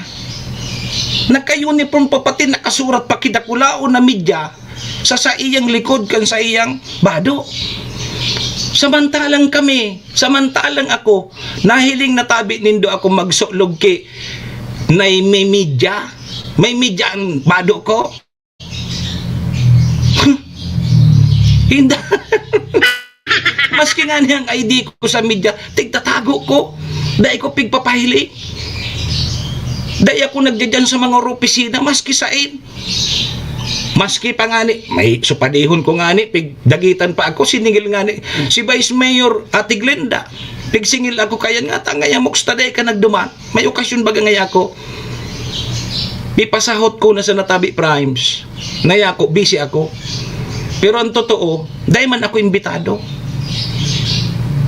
Naka-uniform pa, pati nakasurat pa, kidakulaon na media sa saiyang likod kan saiyang bado. Samantalang kami, samantalang ako, nahiling na tabi nindo ako magsulog ki na may media. May media ang bado ko. Inda. Maski nga niyang I D ko sa media, tigtatago ko. Dai ko pigpapahiling. Dai ako nagdadyan sa mga opisina, maski sain. Maski pa ngani, may supadihon ko ngani, pigdagitan pa ako, siningil ngani. Si Vice Mayor Ate Glenda, pigsingil ako kaya nga, tangay amok sa taday ka nagduman. May okasyon baga ngaya ako. Ipasahot ko na sa natabi, Primes. Ngaya ako, busy ako. Pero ang totoo, dai man ako imbitado.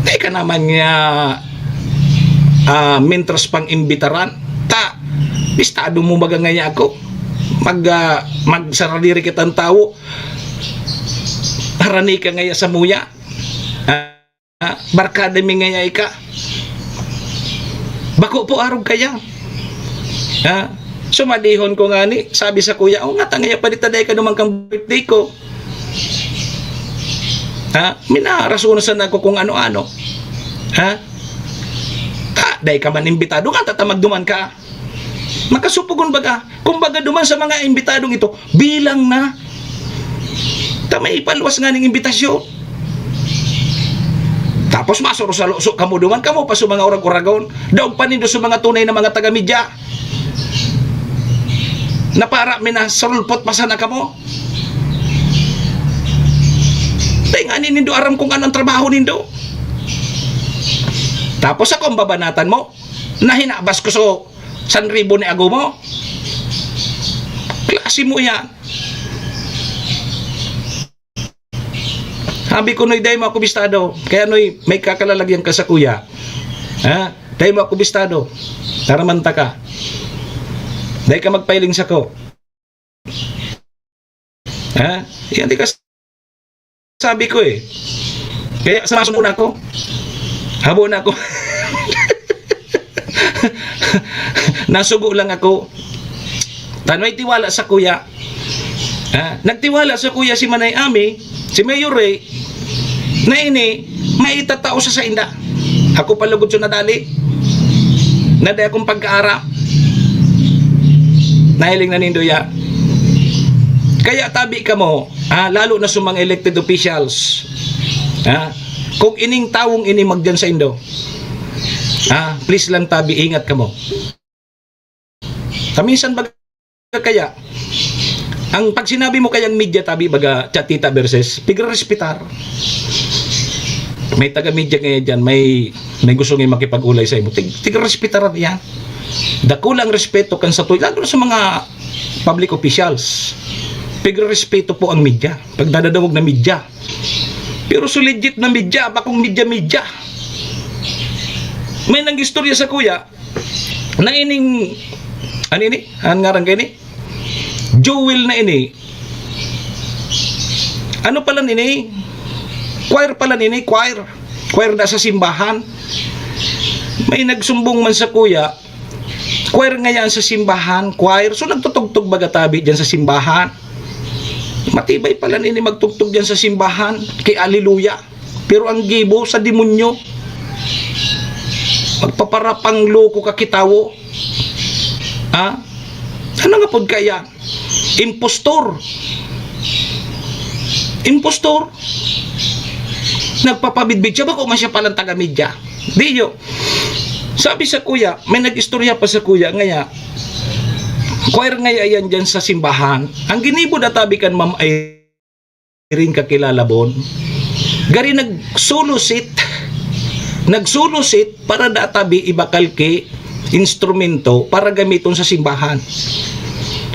Dai ka naman nga, ah, mintras pang imbitaran. Ta, bistado mo baga ngaya ako. Mag, ah, magsaraliri kitang tawo. Harani ka ngaya sa muya. Ah, Ah, barkada mi ngaya ika. Bako po arog kaya. Ha? Sumadihon ko ngani, sabi sa kuya, "O nga, tangaya pa dita, dai ka duman kang birthday ko." Ha? Minarasonan sana ako kung ano-ano. Ha? Ta, dai ka man imbitado, nga tatamag duman ka. Makasupogon baga. Kumbaga, duman sa mga imbitadong ito, bilang na. Ta may ipalwas nga ning imbitasyon. Tapos masuro sa luso kamo duman, kamo pa sa mga urag-uragon. Daog pa nindo sa mga tunay na mga taga-media. Na para minasurulpot pa sana kamo. Dai ngani nindo aram kung ano ang trabaho nindo. Tapos ako ang babanatan mo, na hinabas ko so San ribo ni ago mo? Klase mo yan. Sabi ko, "Noy, dai mo ako bistado. Kaya, Noy, may kakalalagyan ka sa kuya. Ha? Dai mo ako bistado. Taramanta ka. Dai ka magpailing sako." Ha? Yan, di ka sabi ko eh. Kaya sa masuko na ako. Habo na ako. Nasugo lang ako. Tanway tiwala sa kuya. Ha? Nagtiwala sa kuya si Manay Ami, si Mayor Ray, na ini, maitatao sa sainda. Ako pa lugod sa nadali. Naday akong pagkaara. Nahiling na nindo ya. Kaya tabi kamo, ah, lalo na sa mga elected officials. Ah, Kung ining tawong ini magdiyan sa indo, ah, please lang tabi, ingat kamo. Kaminsan baga kaya, ang pag sinabi mo kayang media tabi, baga, Chatita versus, pigrerespetar. May taga-media kaya diyan, may, may gusto nga makipag-ulay sa imo. Tig-, tigrerespetar yan. Dakula ang respeto kan sa tuyo, lalo na sa mga public officials. Pigrerespeto po ang media. Pagdadadangog na media. Pero so legit na media, bakong media-media. May nag-istorya sa kuya, na ining, ano ini? Ang ngaran ka ini? Jewel na ini. Ano pala nini? Choir pala nini, choir. Choir na sa simbahan. May nagsumbong man sa kuya, choir ngayan sa simbahan, choir. So, nagtutugtog baga tabi diyan sa simbahan. Matibay pala nini magtugtog diyan sa simbahan, kay Alleluia. Pero ang gibo sa demonyo, magpaparapang loko ka kitawo. Ha? Ano nga pod kaya? Impostor. Impostor. Nagpapabidbid siya, bako man siya palang taga-media. Diyo. Sabi sa kuya, may nag-istorya pa sa kuya, ngaya, choir ngaya yan dyan sa simbahan. Ang ginibo na tabi kan Ma'am Irene Kakilalabon, gari nag-solo set. Nag-solo set para databi ibakal ki instrumento para gamiton sa simbahan.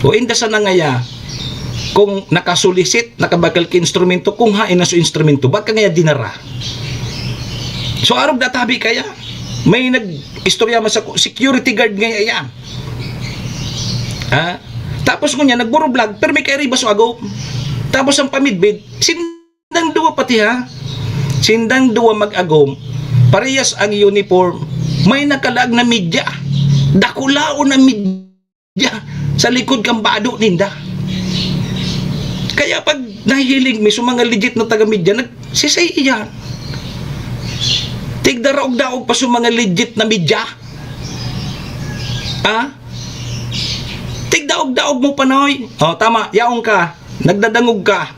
O inda sana ngaya, kung nakasulisit, nakabakal ki instrumento, kung hain na so instrumento, baka ngaya dinara. So, arog databi kaya, may nag-istorya man sa ku-, security guard ngaya yan. Ha? Tapos ngunyan, nagburublog, pero may kairiba so agom. Tapos ang pamidbid, sindang duwa pati ha. Sindang duwa mag-agom. Parehas ang uniform. May nakalaag na media. Dakulaon na media sa likod kan bado ninda. Kaya pag nahihiling mi sa mga legit na taga-media, nagsisay iyan. Tigdaraog-daog pa sa mga legit na media. Ha? Tigdaog-daog mo pa, Noy. O, tama, yaon ka. Nagdadangog ka.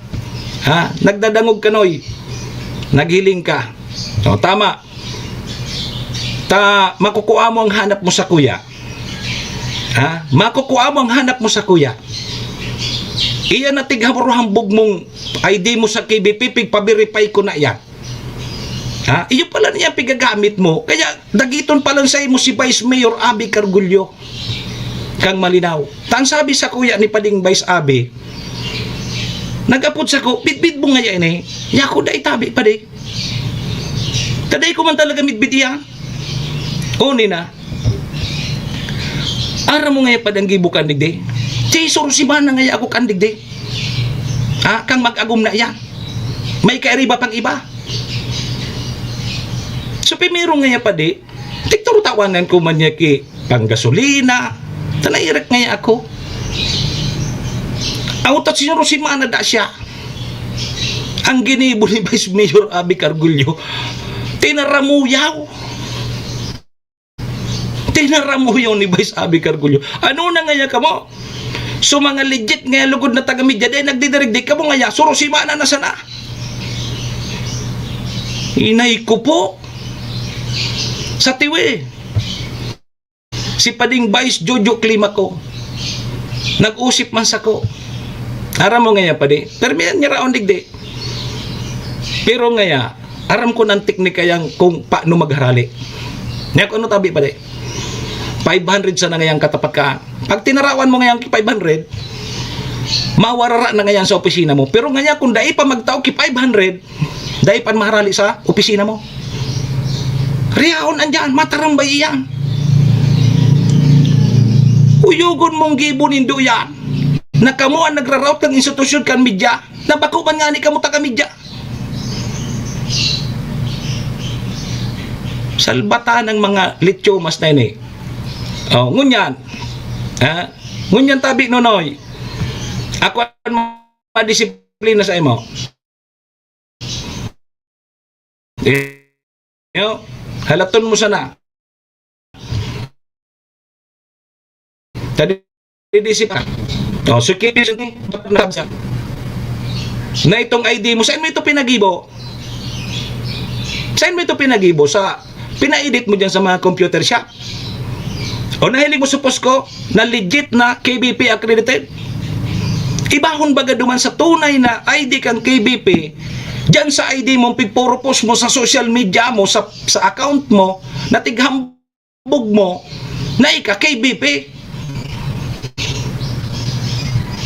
Ha? Nagdadangog ka, Noy. Naghiling ka. O, tama. Ta, makukua mo ang hanap mo sa kuya. Ha? Makukua mo ang hanap mo sa kuya. Iyan na tighamor-hambog mong I D mo sa K B P, pigpa-verify ko na yan. Ha? Iyo pala niya pigagamit mo. Kaya dagiton pa lang sa imo si Vice Mayor Abby Cargullo. Kang Malinao. Tan sabi sa kuya ni Pading Vice Abby, nag-apod sa ko, "Bidbid mo ngaya ini." Yako da itabi pa di. Taday ko man talaga midbid iyan. O, nina. Aram mo ngaya pa dang gibo kan digdi. Chay, suro si Mana ngaya ako kan digdi. Ha? Kang mag-agom na iyan. May kairiba pang iba. So, primero ngaya pa di, tigturo tawanan ko man niya ki panggasolina. Tanay irak ngaya ako. Awta siguro si Mana da siya. Ang ginibo ni Vice Mayor Abby Cargullo, tinaramuyaw. Tinaramuyaw ni Vice Abby Cargullo. Ano na ngaya kamo? So, mga legit ngaya lugod na taga-media, dahil nagdidirigdig kamo ngaya, suro si Mana na sana. Inay ko po. Sa tiwi. Si Pading Vice Jojo Climaco. Nag-usip man sako. Aram mo ngaya, padi? Permi yan niya raon digdi. Pero ngaya, aram ko ng teknika yan kung paano magharali. Niya kung ano tabi, padi? Five hundred sana ngayang katapat ka. Pag tinarawan mo ngayang five hundred, mawarara na ngayan sa opisina mo. Pero ngaya kung dai pa magtao ki five hundred, dai pa maharali sa opisina mo. Riyaon andyan, matarambay iyan. Uyugon mong gibo nindo yan. Na kamo ang nagraraot ng institusyon kan media, na bako man ngani kamo taga-media. Salbatan ng mga lityomas na ini. Oh, ngunyan. Ha? Ngunyan tabi, Nonoy. Ako ang madisiplina sa imo. Eh, yo, halaton mo sana. Tadi, di si pa. Oh, security, dapat na siya. Na itong I D mo, saan mo ito pinagibo? Saan mo ito pinagibo? Sa, pina-edit mo dyan sa mga computer shop? O nahiling mo sa post ko na legit na K B P accredited? Ibahon baga duman sa tunay na I D kang K B P, dyan sa I D mo, pigporopos mo sa social media mo, sa, sa account mo, na tigham bog mo na ika K B P.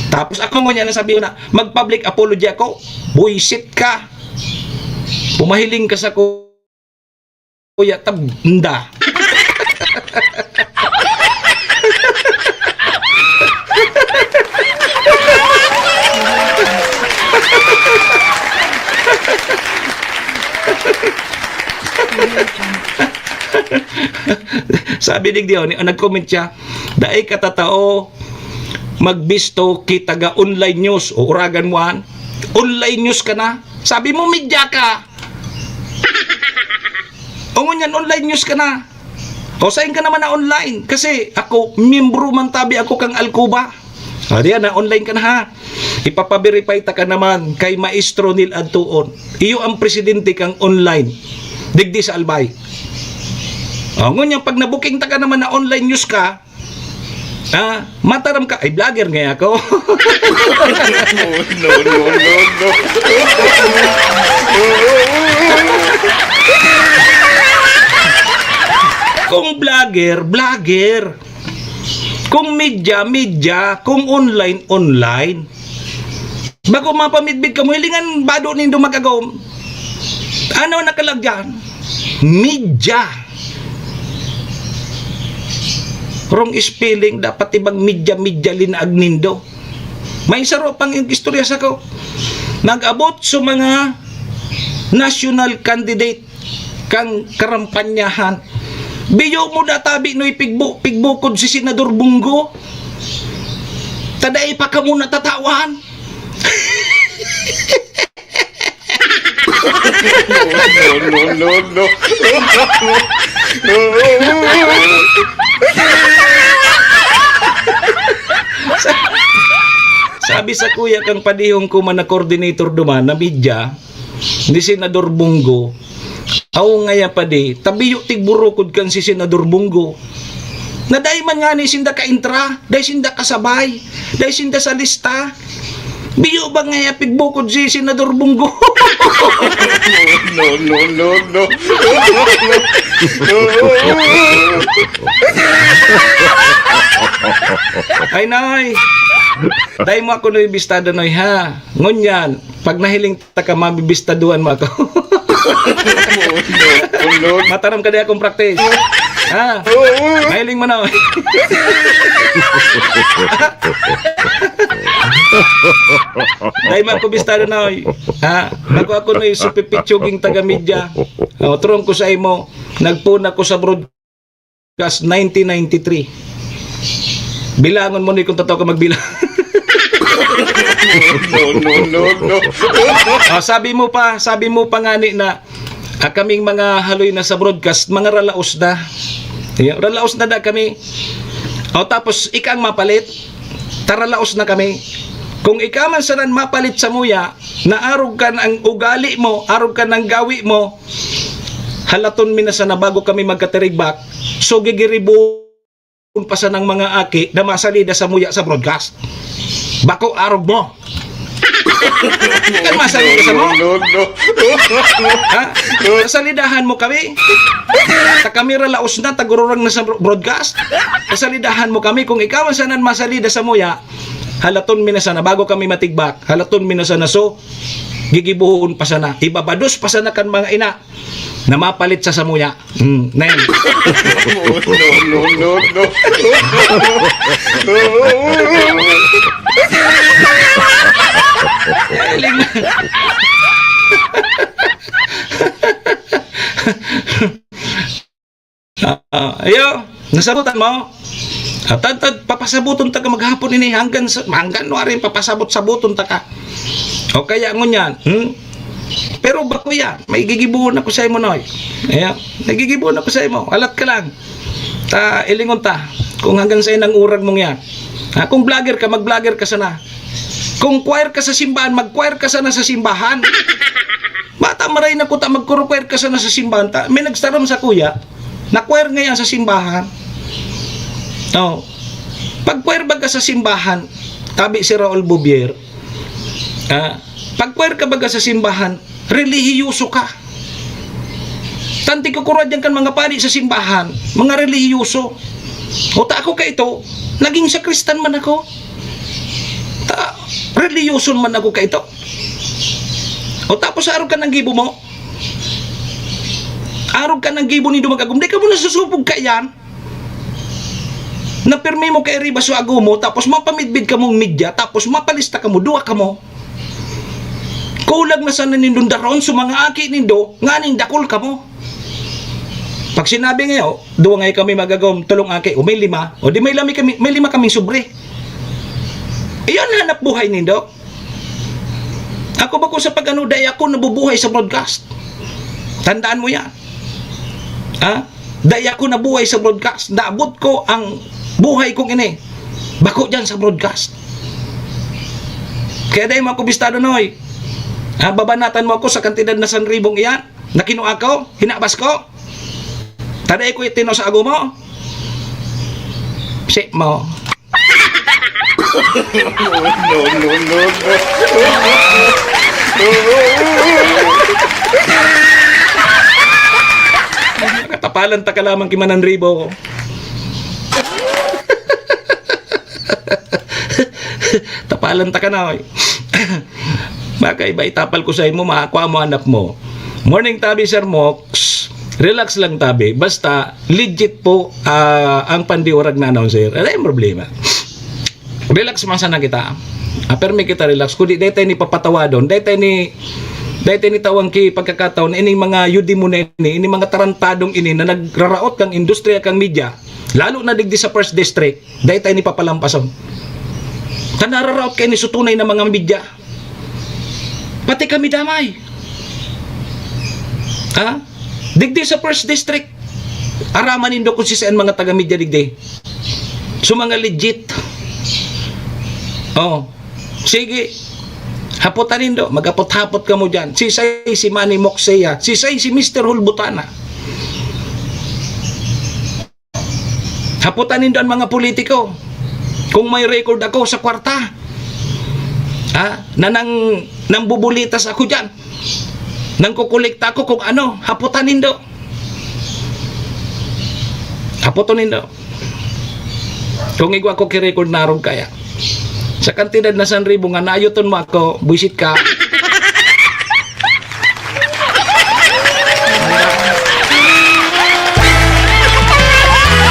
Tapos ako ngunyan ang sabi ko na, "Mag-public apology ako." Buisit ka. Pumahiling ka sa kuya, tabnda. Sabi ni Dion, nag-comment siya, "Dai ka tatao magbisto ki taga online news." O, uragan mo an? Online news ka na? Sabi mo, media ka. O ngunyan, online news ka na. O, sain ka naman na online? Kasi ako, miyembro man tabi ako kang Alcoba. O, diyan na, online ka na ha. Ipapaverify ta ka naman kay Maestro Neil Antuon. Iyo ang presidente kang online. Digdi sa Albay. O, ngunyan, pag nabuking ta ka naman na online news ka, ah, mataram ka, ay, vlogger nga ako. No, no, no, no. Kung vlogger, vlogger. Kung media, media. Kung online, online. Bako mapamidbid kamo, hilingan bado nindo mag-agom. Ano nakalagyan? Media. Wrong spelling, dapat ibang media, media linaag nindo. May saro pang istorya sako. Nag-abot sa mga national candidate kang karampanyahan. Biyo mo na tabi no ipigbo-, pigbukod si Senador Bunggo. Ta dai pa kamo natatawan. No, no, no, no. Sa-, sabi sa kuya kang padihon ko man na coordinator duman na media, ni Senador Bunggo. Aw, ngaya pa di, tabiyo tigburukod kan si Senador Bunggo. Na dai man ngani sinda kaintra, dai sinda kasabay, dai sinda sa lista. Biyo ba ngaya pigbukod si Senador Bunggo? No, no, no, no. Ay, nay. Dai mo ako, noy, bistada, noy, ha? Ngunyan, pag nahiling taka, mabibistaduhan mo ako. Mataram ka di akong practice. Ha? Mahiling mo na. Dahil man ko bistado na, oy. Ha? Bako ako na yung supipitsuging taga-media. O, turong ko sa imo, nagpuna ko sa broad- Kas nineteen ninety-three. Bilangon mo ni kung totoo ka magbilang. No, no, no, no. Ah, sabi mo pa, sabi mo pa ngani na, ah, kaming mga haloy na sa broadcast, mga ralaos na. Iyo, ralaos na da kami. O, tapos, ika ang mapalit, taralaos na kami. Kung ika man sanan mapalit sa muya, na arog kan ang ugali mo, arog kan ang gawi mo, halaton mi na sana bago kami magkatirigbak. So, gigiribon pa sanang mga aki na masalida sa muya sa broadcast. Bako arog mo. Kan masalida sa mo? No, no, no. Ha? Salidahan mo kami? Ta kami ra laos na, tagururang na sa bro-, broadcast. Salidahan mo kami. Kung ikaw ang sanan masalida sa muya, halaton mi na sana bago kami matigbak. Halaton mi na sana. So, gigibuhon pa sana. Ibabados pa sana kan mga ina na mapalit sa samuya. Hmm, nen. No, no, no, no. Galing. Ah, ah, ayo, nasabutan mo? At, at, at papasabuton ta ka maghapon ini hanggang sa, hanggang nuarin papasabot-sabuton ta ka. O kaya ngunyan, hmm? Pero bako yan, may gigibuhon ako sa imo, Noy. Ayan, nagigibuhon ako sa imo. Alat ka lang. Ta, ilingon ta, kung hanggang sa inang urag mong yan. Ha, kung vlogger ka, mag-vlogger ka sana. Kung choir ka sa simbahan, mag-choir ka sana sa simbahan. Bata, maray na kuta, magkuro-choir ka sana sa simbahan. Ta, may nagsaram sa kuya, na-choir ngayon sa simbahan. Oh. Pag-choir baga sa simbahan, tabi si Raul Bouvier, ah, pag-choir ka baga sa simbahan, relihiyoso ka. Tanti ko kurwa diyan kan mga padi sa simbahan, mga relihiyoso. O ta ako kaito, naging sakristan man ako. Ta, relihiyoso man ako kaito. O tapos arog ka ng gibo mo? Arog ka ng gibo nindo mag-agom. Di ka mo nasusubog ka yan? Na pirmi mo kay riba sa agom mo, tapos mapamidbid ka mong media, tapos mapalista ka mo, duwa ka mo. Kulang na sana nindong daron sa mga aki nindo, nganing dakul ka mo. Pag sinabi ngayo, duwa ngay kami mag-agom, tulong aki, o may lima, o di may lami kami, may lima kaming sobre. Iyon hanap buhay nindo. Ako ba kung sa pag-ano, dai ako nabubuhay sa broadcast. Tandaan mo yan. Ha? Dai ako nabuhay sa broadcast. Naabot ko ang buhay kong ini. Bako dyan sa broadcast. Kaya dai mo ako bistado, Noy. Ha? Babanatan mo ako sa kantidad na sanribong iyan. Na kinua ko, hinabas ko. Taday ko itino sa ago mo. Si mo. No, no, no, no. Nakatapalan ta ka lamang ki Mananribo. Tapalan ta ka na, oy. Makaiba, itapal ko sa imo, makakuha mo, hanap mo. Morning, tabi, Sir Mox. Relax lang, tabi. Basta, legit po, ah, ang pandiurag na announcer. Ano yung problema? Relax man sana kita. Ah, permi kita relax. Kundi, dahil tayo ni papatawadon, dahil tayo ni, dahil tayo ni tawang ki pagkakataon, ining mga yudi mo na ini, ining mga tarantadong ini na nagraraot kang industriya kang media, lalo na digdi sa First District, dahil tayo ni papalampason. Kan nararaot kayo ni sutunay na mga media. Pati kami damay. Ha? Digdi sa First District, araman nindo kung si saan mga taga-media digdi. So, mga legit. Oh. Sige. Hapotan nindo. Maghapot-hapot kamo dyan. Si Say, si Manny Moxea. Si Say, si Mister Hulbutana. Hapotan nindo an mga politiko kung may record ako sa kwarta. Ha? Na nang, nangbubulitas ako diyan. Nangkukolekta ako kung ano, hapotan nindo. Hapoton nindo. Kung igwa ko ki-record na arog kaya. Sa kantidad na san ribo nga nayoton mo ako, buisit ka.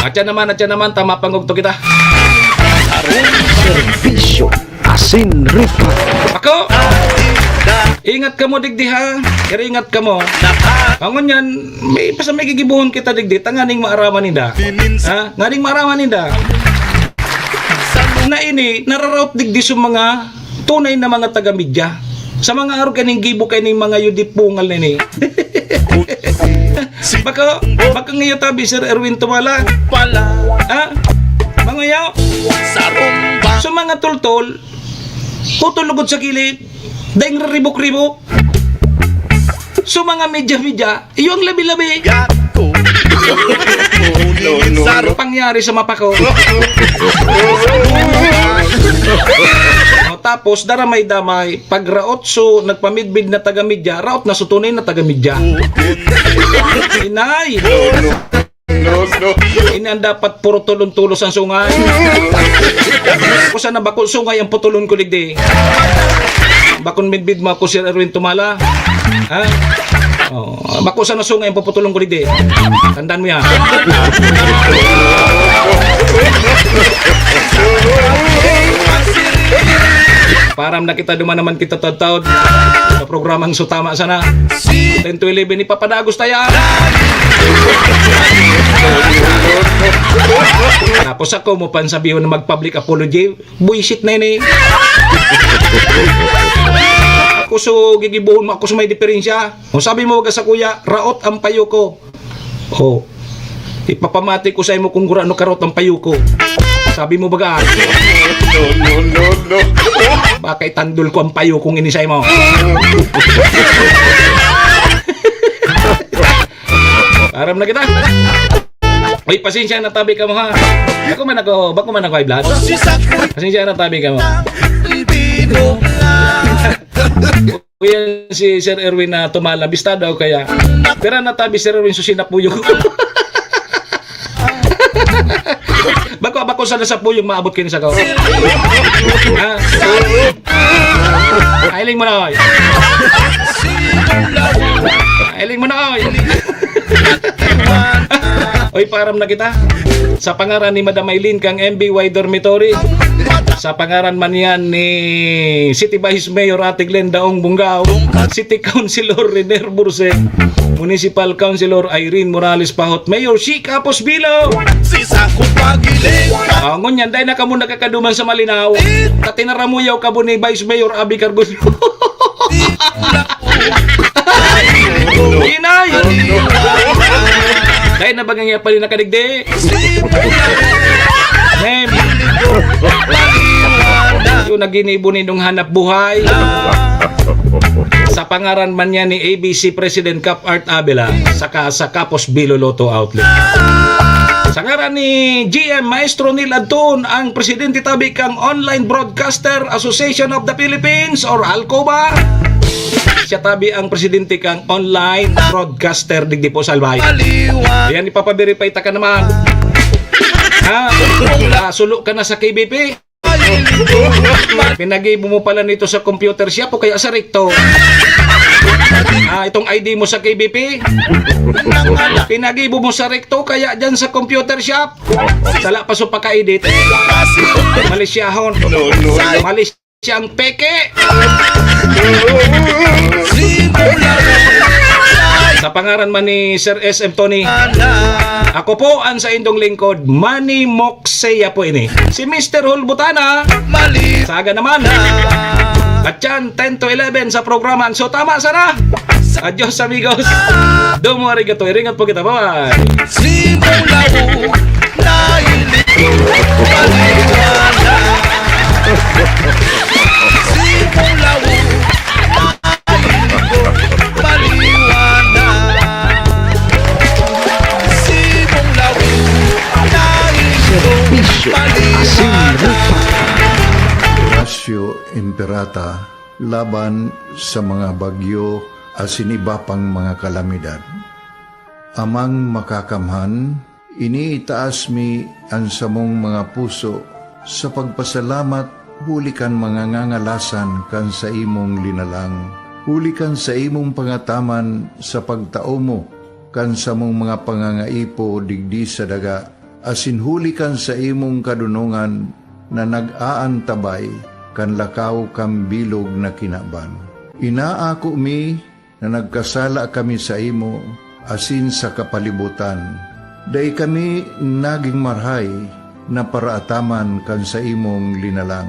Atya naman, atya naman, tama pangugto kita. Sarong serbisyo, asin ripa. Ako? Ingat kamo digdi, ha? Pero ingat kamo. Ang ngunyan, may, basta may gigibuhon kita digdi, tanganing maaraman ninda. Ha? Nganing maaraman ninda. Na ini, nararaot digdi sa mga tunay na mga taga-media. Sa mga arog kaning gibo kay ning mga yudipungal na ini. Baka, baka ngayon tabi, Sir Erwin Tumala. Pala. Ha? Manguyaw? Sarong ba? Sa mga tultol, putol lugod sa kilid, daing ribok-ribok. So, mga media-media, iyo ang labi-labi. Gago. No, no, no. Pangyari sa mapako. O, tapos, daramay-damay, pag raot so nagpamidbid na taga-media, raot na so tunay na taga-media. Inay! No, no. No, no. Ini ang dapat puro tulon-tulos ang sungay. Kung sana bako sungay ang putulon ko digdi. Bakon midbid mo ako, Sir Erwin Tumala. Ha? Oh, bako sana sungay ang puputulon ko digdi. Tandaan mo yan. Param na kita, duman naman kita taud-taud sa programang Sutama Sana. Ten to eleven, ipapadagos ta yan. Tapos ako mo pang sabihon na mag-public apology. Buisit na yun eh. Ako so gigibuhon mo, ako so may diferensya. O sabi mo, waga sa kuya, raot ang payo ko. O, ipapamati ko sa imo kung gurano karot ang payo ko. Sabi mo baga. No, no, no, no. Kakaitandol ko ang payo kung inisay mo. Aram na kita. Uy, pasensya na tabi ka mo, ha. Bako man ako, bako man ako high blood. Pasensya na tabi ka mo. Uy, yan si Sir Erwin na tumala. Bistado kaya. Pero natabi, Sir Erwin, susi na puyo. Bako, bako sana sa puyong maabot kayo sa kao. Ha? Ailing mo na, oy. Ailing mo na, oy. Oy, param na kita. Sa pangaran ni Madam Aileen kang M B Y Dormitory. Sa pangaran man yan ni City Vice Mayor Ate Glenn Daong Bunggao, City Councilor Renier Burse, Municipal Councilor Irene Morales Pahot, Mayor Chica Posbilo. Si Sako Pagiling. Ah, ngunyan, dahil na kamo nagkakaduman sa malinaw, tatinaramuyaw kamo ni Vice Mayor Abby Cargullo. Inay! Dahil na bagang iya pa rin nakadigdi. Mem. Yung naginibo nindong hanap buhay. Sa pangaran man niya ni A B C President Cap Art Abela, saka sa Kapos Bilo Lotto Outlet. Sa ngaran ni G M Maestro Neil Adton, ang presidente tabi kang Online Broadcaster Association of the Philippines or ALCOBA. Siya tabi ang presidente kang Online Broadcaster digdi po sa Albay. Ayan, ipapaverify ta ka naman. Ha? Ah, sulo ka na sa K B P? Pinagibo mo pala nito sa computer shop o kaya sa Recto? Ah, itong I D mo sa K B P? Pinagibo mo sa Recto kaya dyan sa computer shop? Sala pa so paka-edit. Malisyahon. Malisyang peke. Sa pangaran man ni Sir S M Tony, ako po ang sa indong lingkod, Manny Moxeya po ini. Si Mister Hulbutana, saga naman. At yan, ten to eleven sa programa. So, tama sana. Adios, amigos. Domo arigato. Iringat po kita. Bye-bye. Simulaw na iliko paliwanag. Simulaw na iliko paliwanag. Simulaw na iliko Serbisyo paliwanag. Asin Rupa. Horacio Imperata laban sa mga bagyo asin iba pang mga kalamidad. Amang Makakamhan, iniitaas mi an samong mga puso sa pagpasalamat huli kan mga ngangalasan kan saimong linalang, huli kan saimong pangataman sa pagtao mo kan samong mga pangangaipo digdi sa daga, asin huli kan saimong kadonongan na nag-aantabay kan lakaw kan bilog na kinaban. Inaako mi na nagkasala kami saimo asin sa kapalibotan. Dai kami nagin marahay na paraataman kan saimong linalang.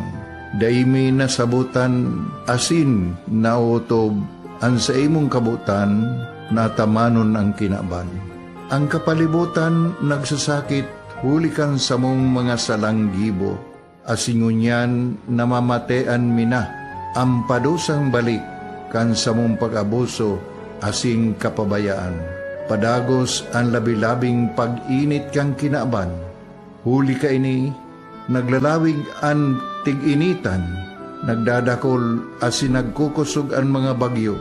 Dai mi nasabotan asin naotob an saimong kabotan na atamanon an kinaban. An kapalibotan nagsasakit huli kan samong mga salang gibo, asin ngunyan namamatean mi na an padusang balik kan samong pag-abuso asin kapabayaan. Padagos an labi-labing pag-init kan kinaban. Huli kaini, naglalawig an tig-initan, nagdadakol asin nagkukosog an mga bagyo,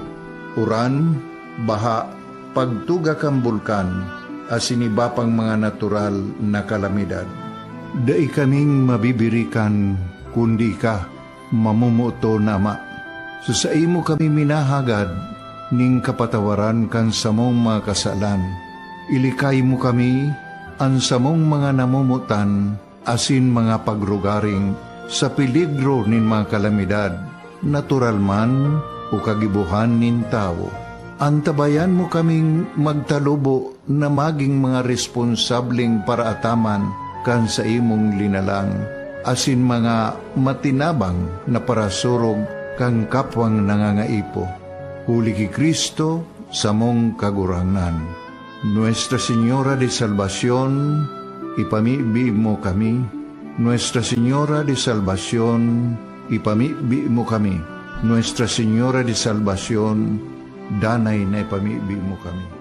uran, baha, pagtuga kan bulkan, asin iba pang mga natural na kalamidad. Dai kaming mabibirikan, kundi ika, mamomoton na Ama. Sa saimo kami minahagad nin kapatawaran kan samong mga kasalan. Ilikay mo kami, an samong mga namomotan, asin mga pagrugaring sa peligro nin mga kalamidad, natural man o kagibohan nin tawo. Antabayan mo kaming magtalubo na magin mga responsableng paraataman kan saimong linalang, asin mga matinabang na parasurog kan kapwang nangangaipo. Huli ki Cristo, samong Kagurangnan. Nuestra Señora de Salvacion, ipamibi mo kami. Nuestra Señora de Salvacion, ipamibi mo kami. Nuestra Señora de Salvacion, danay na ipamibi mo kami.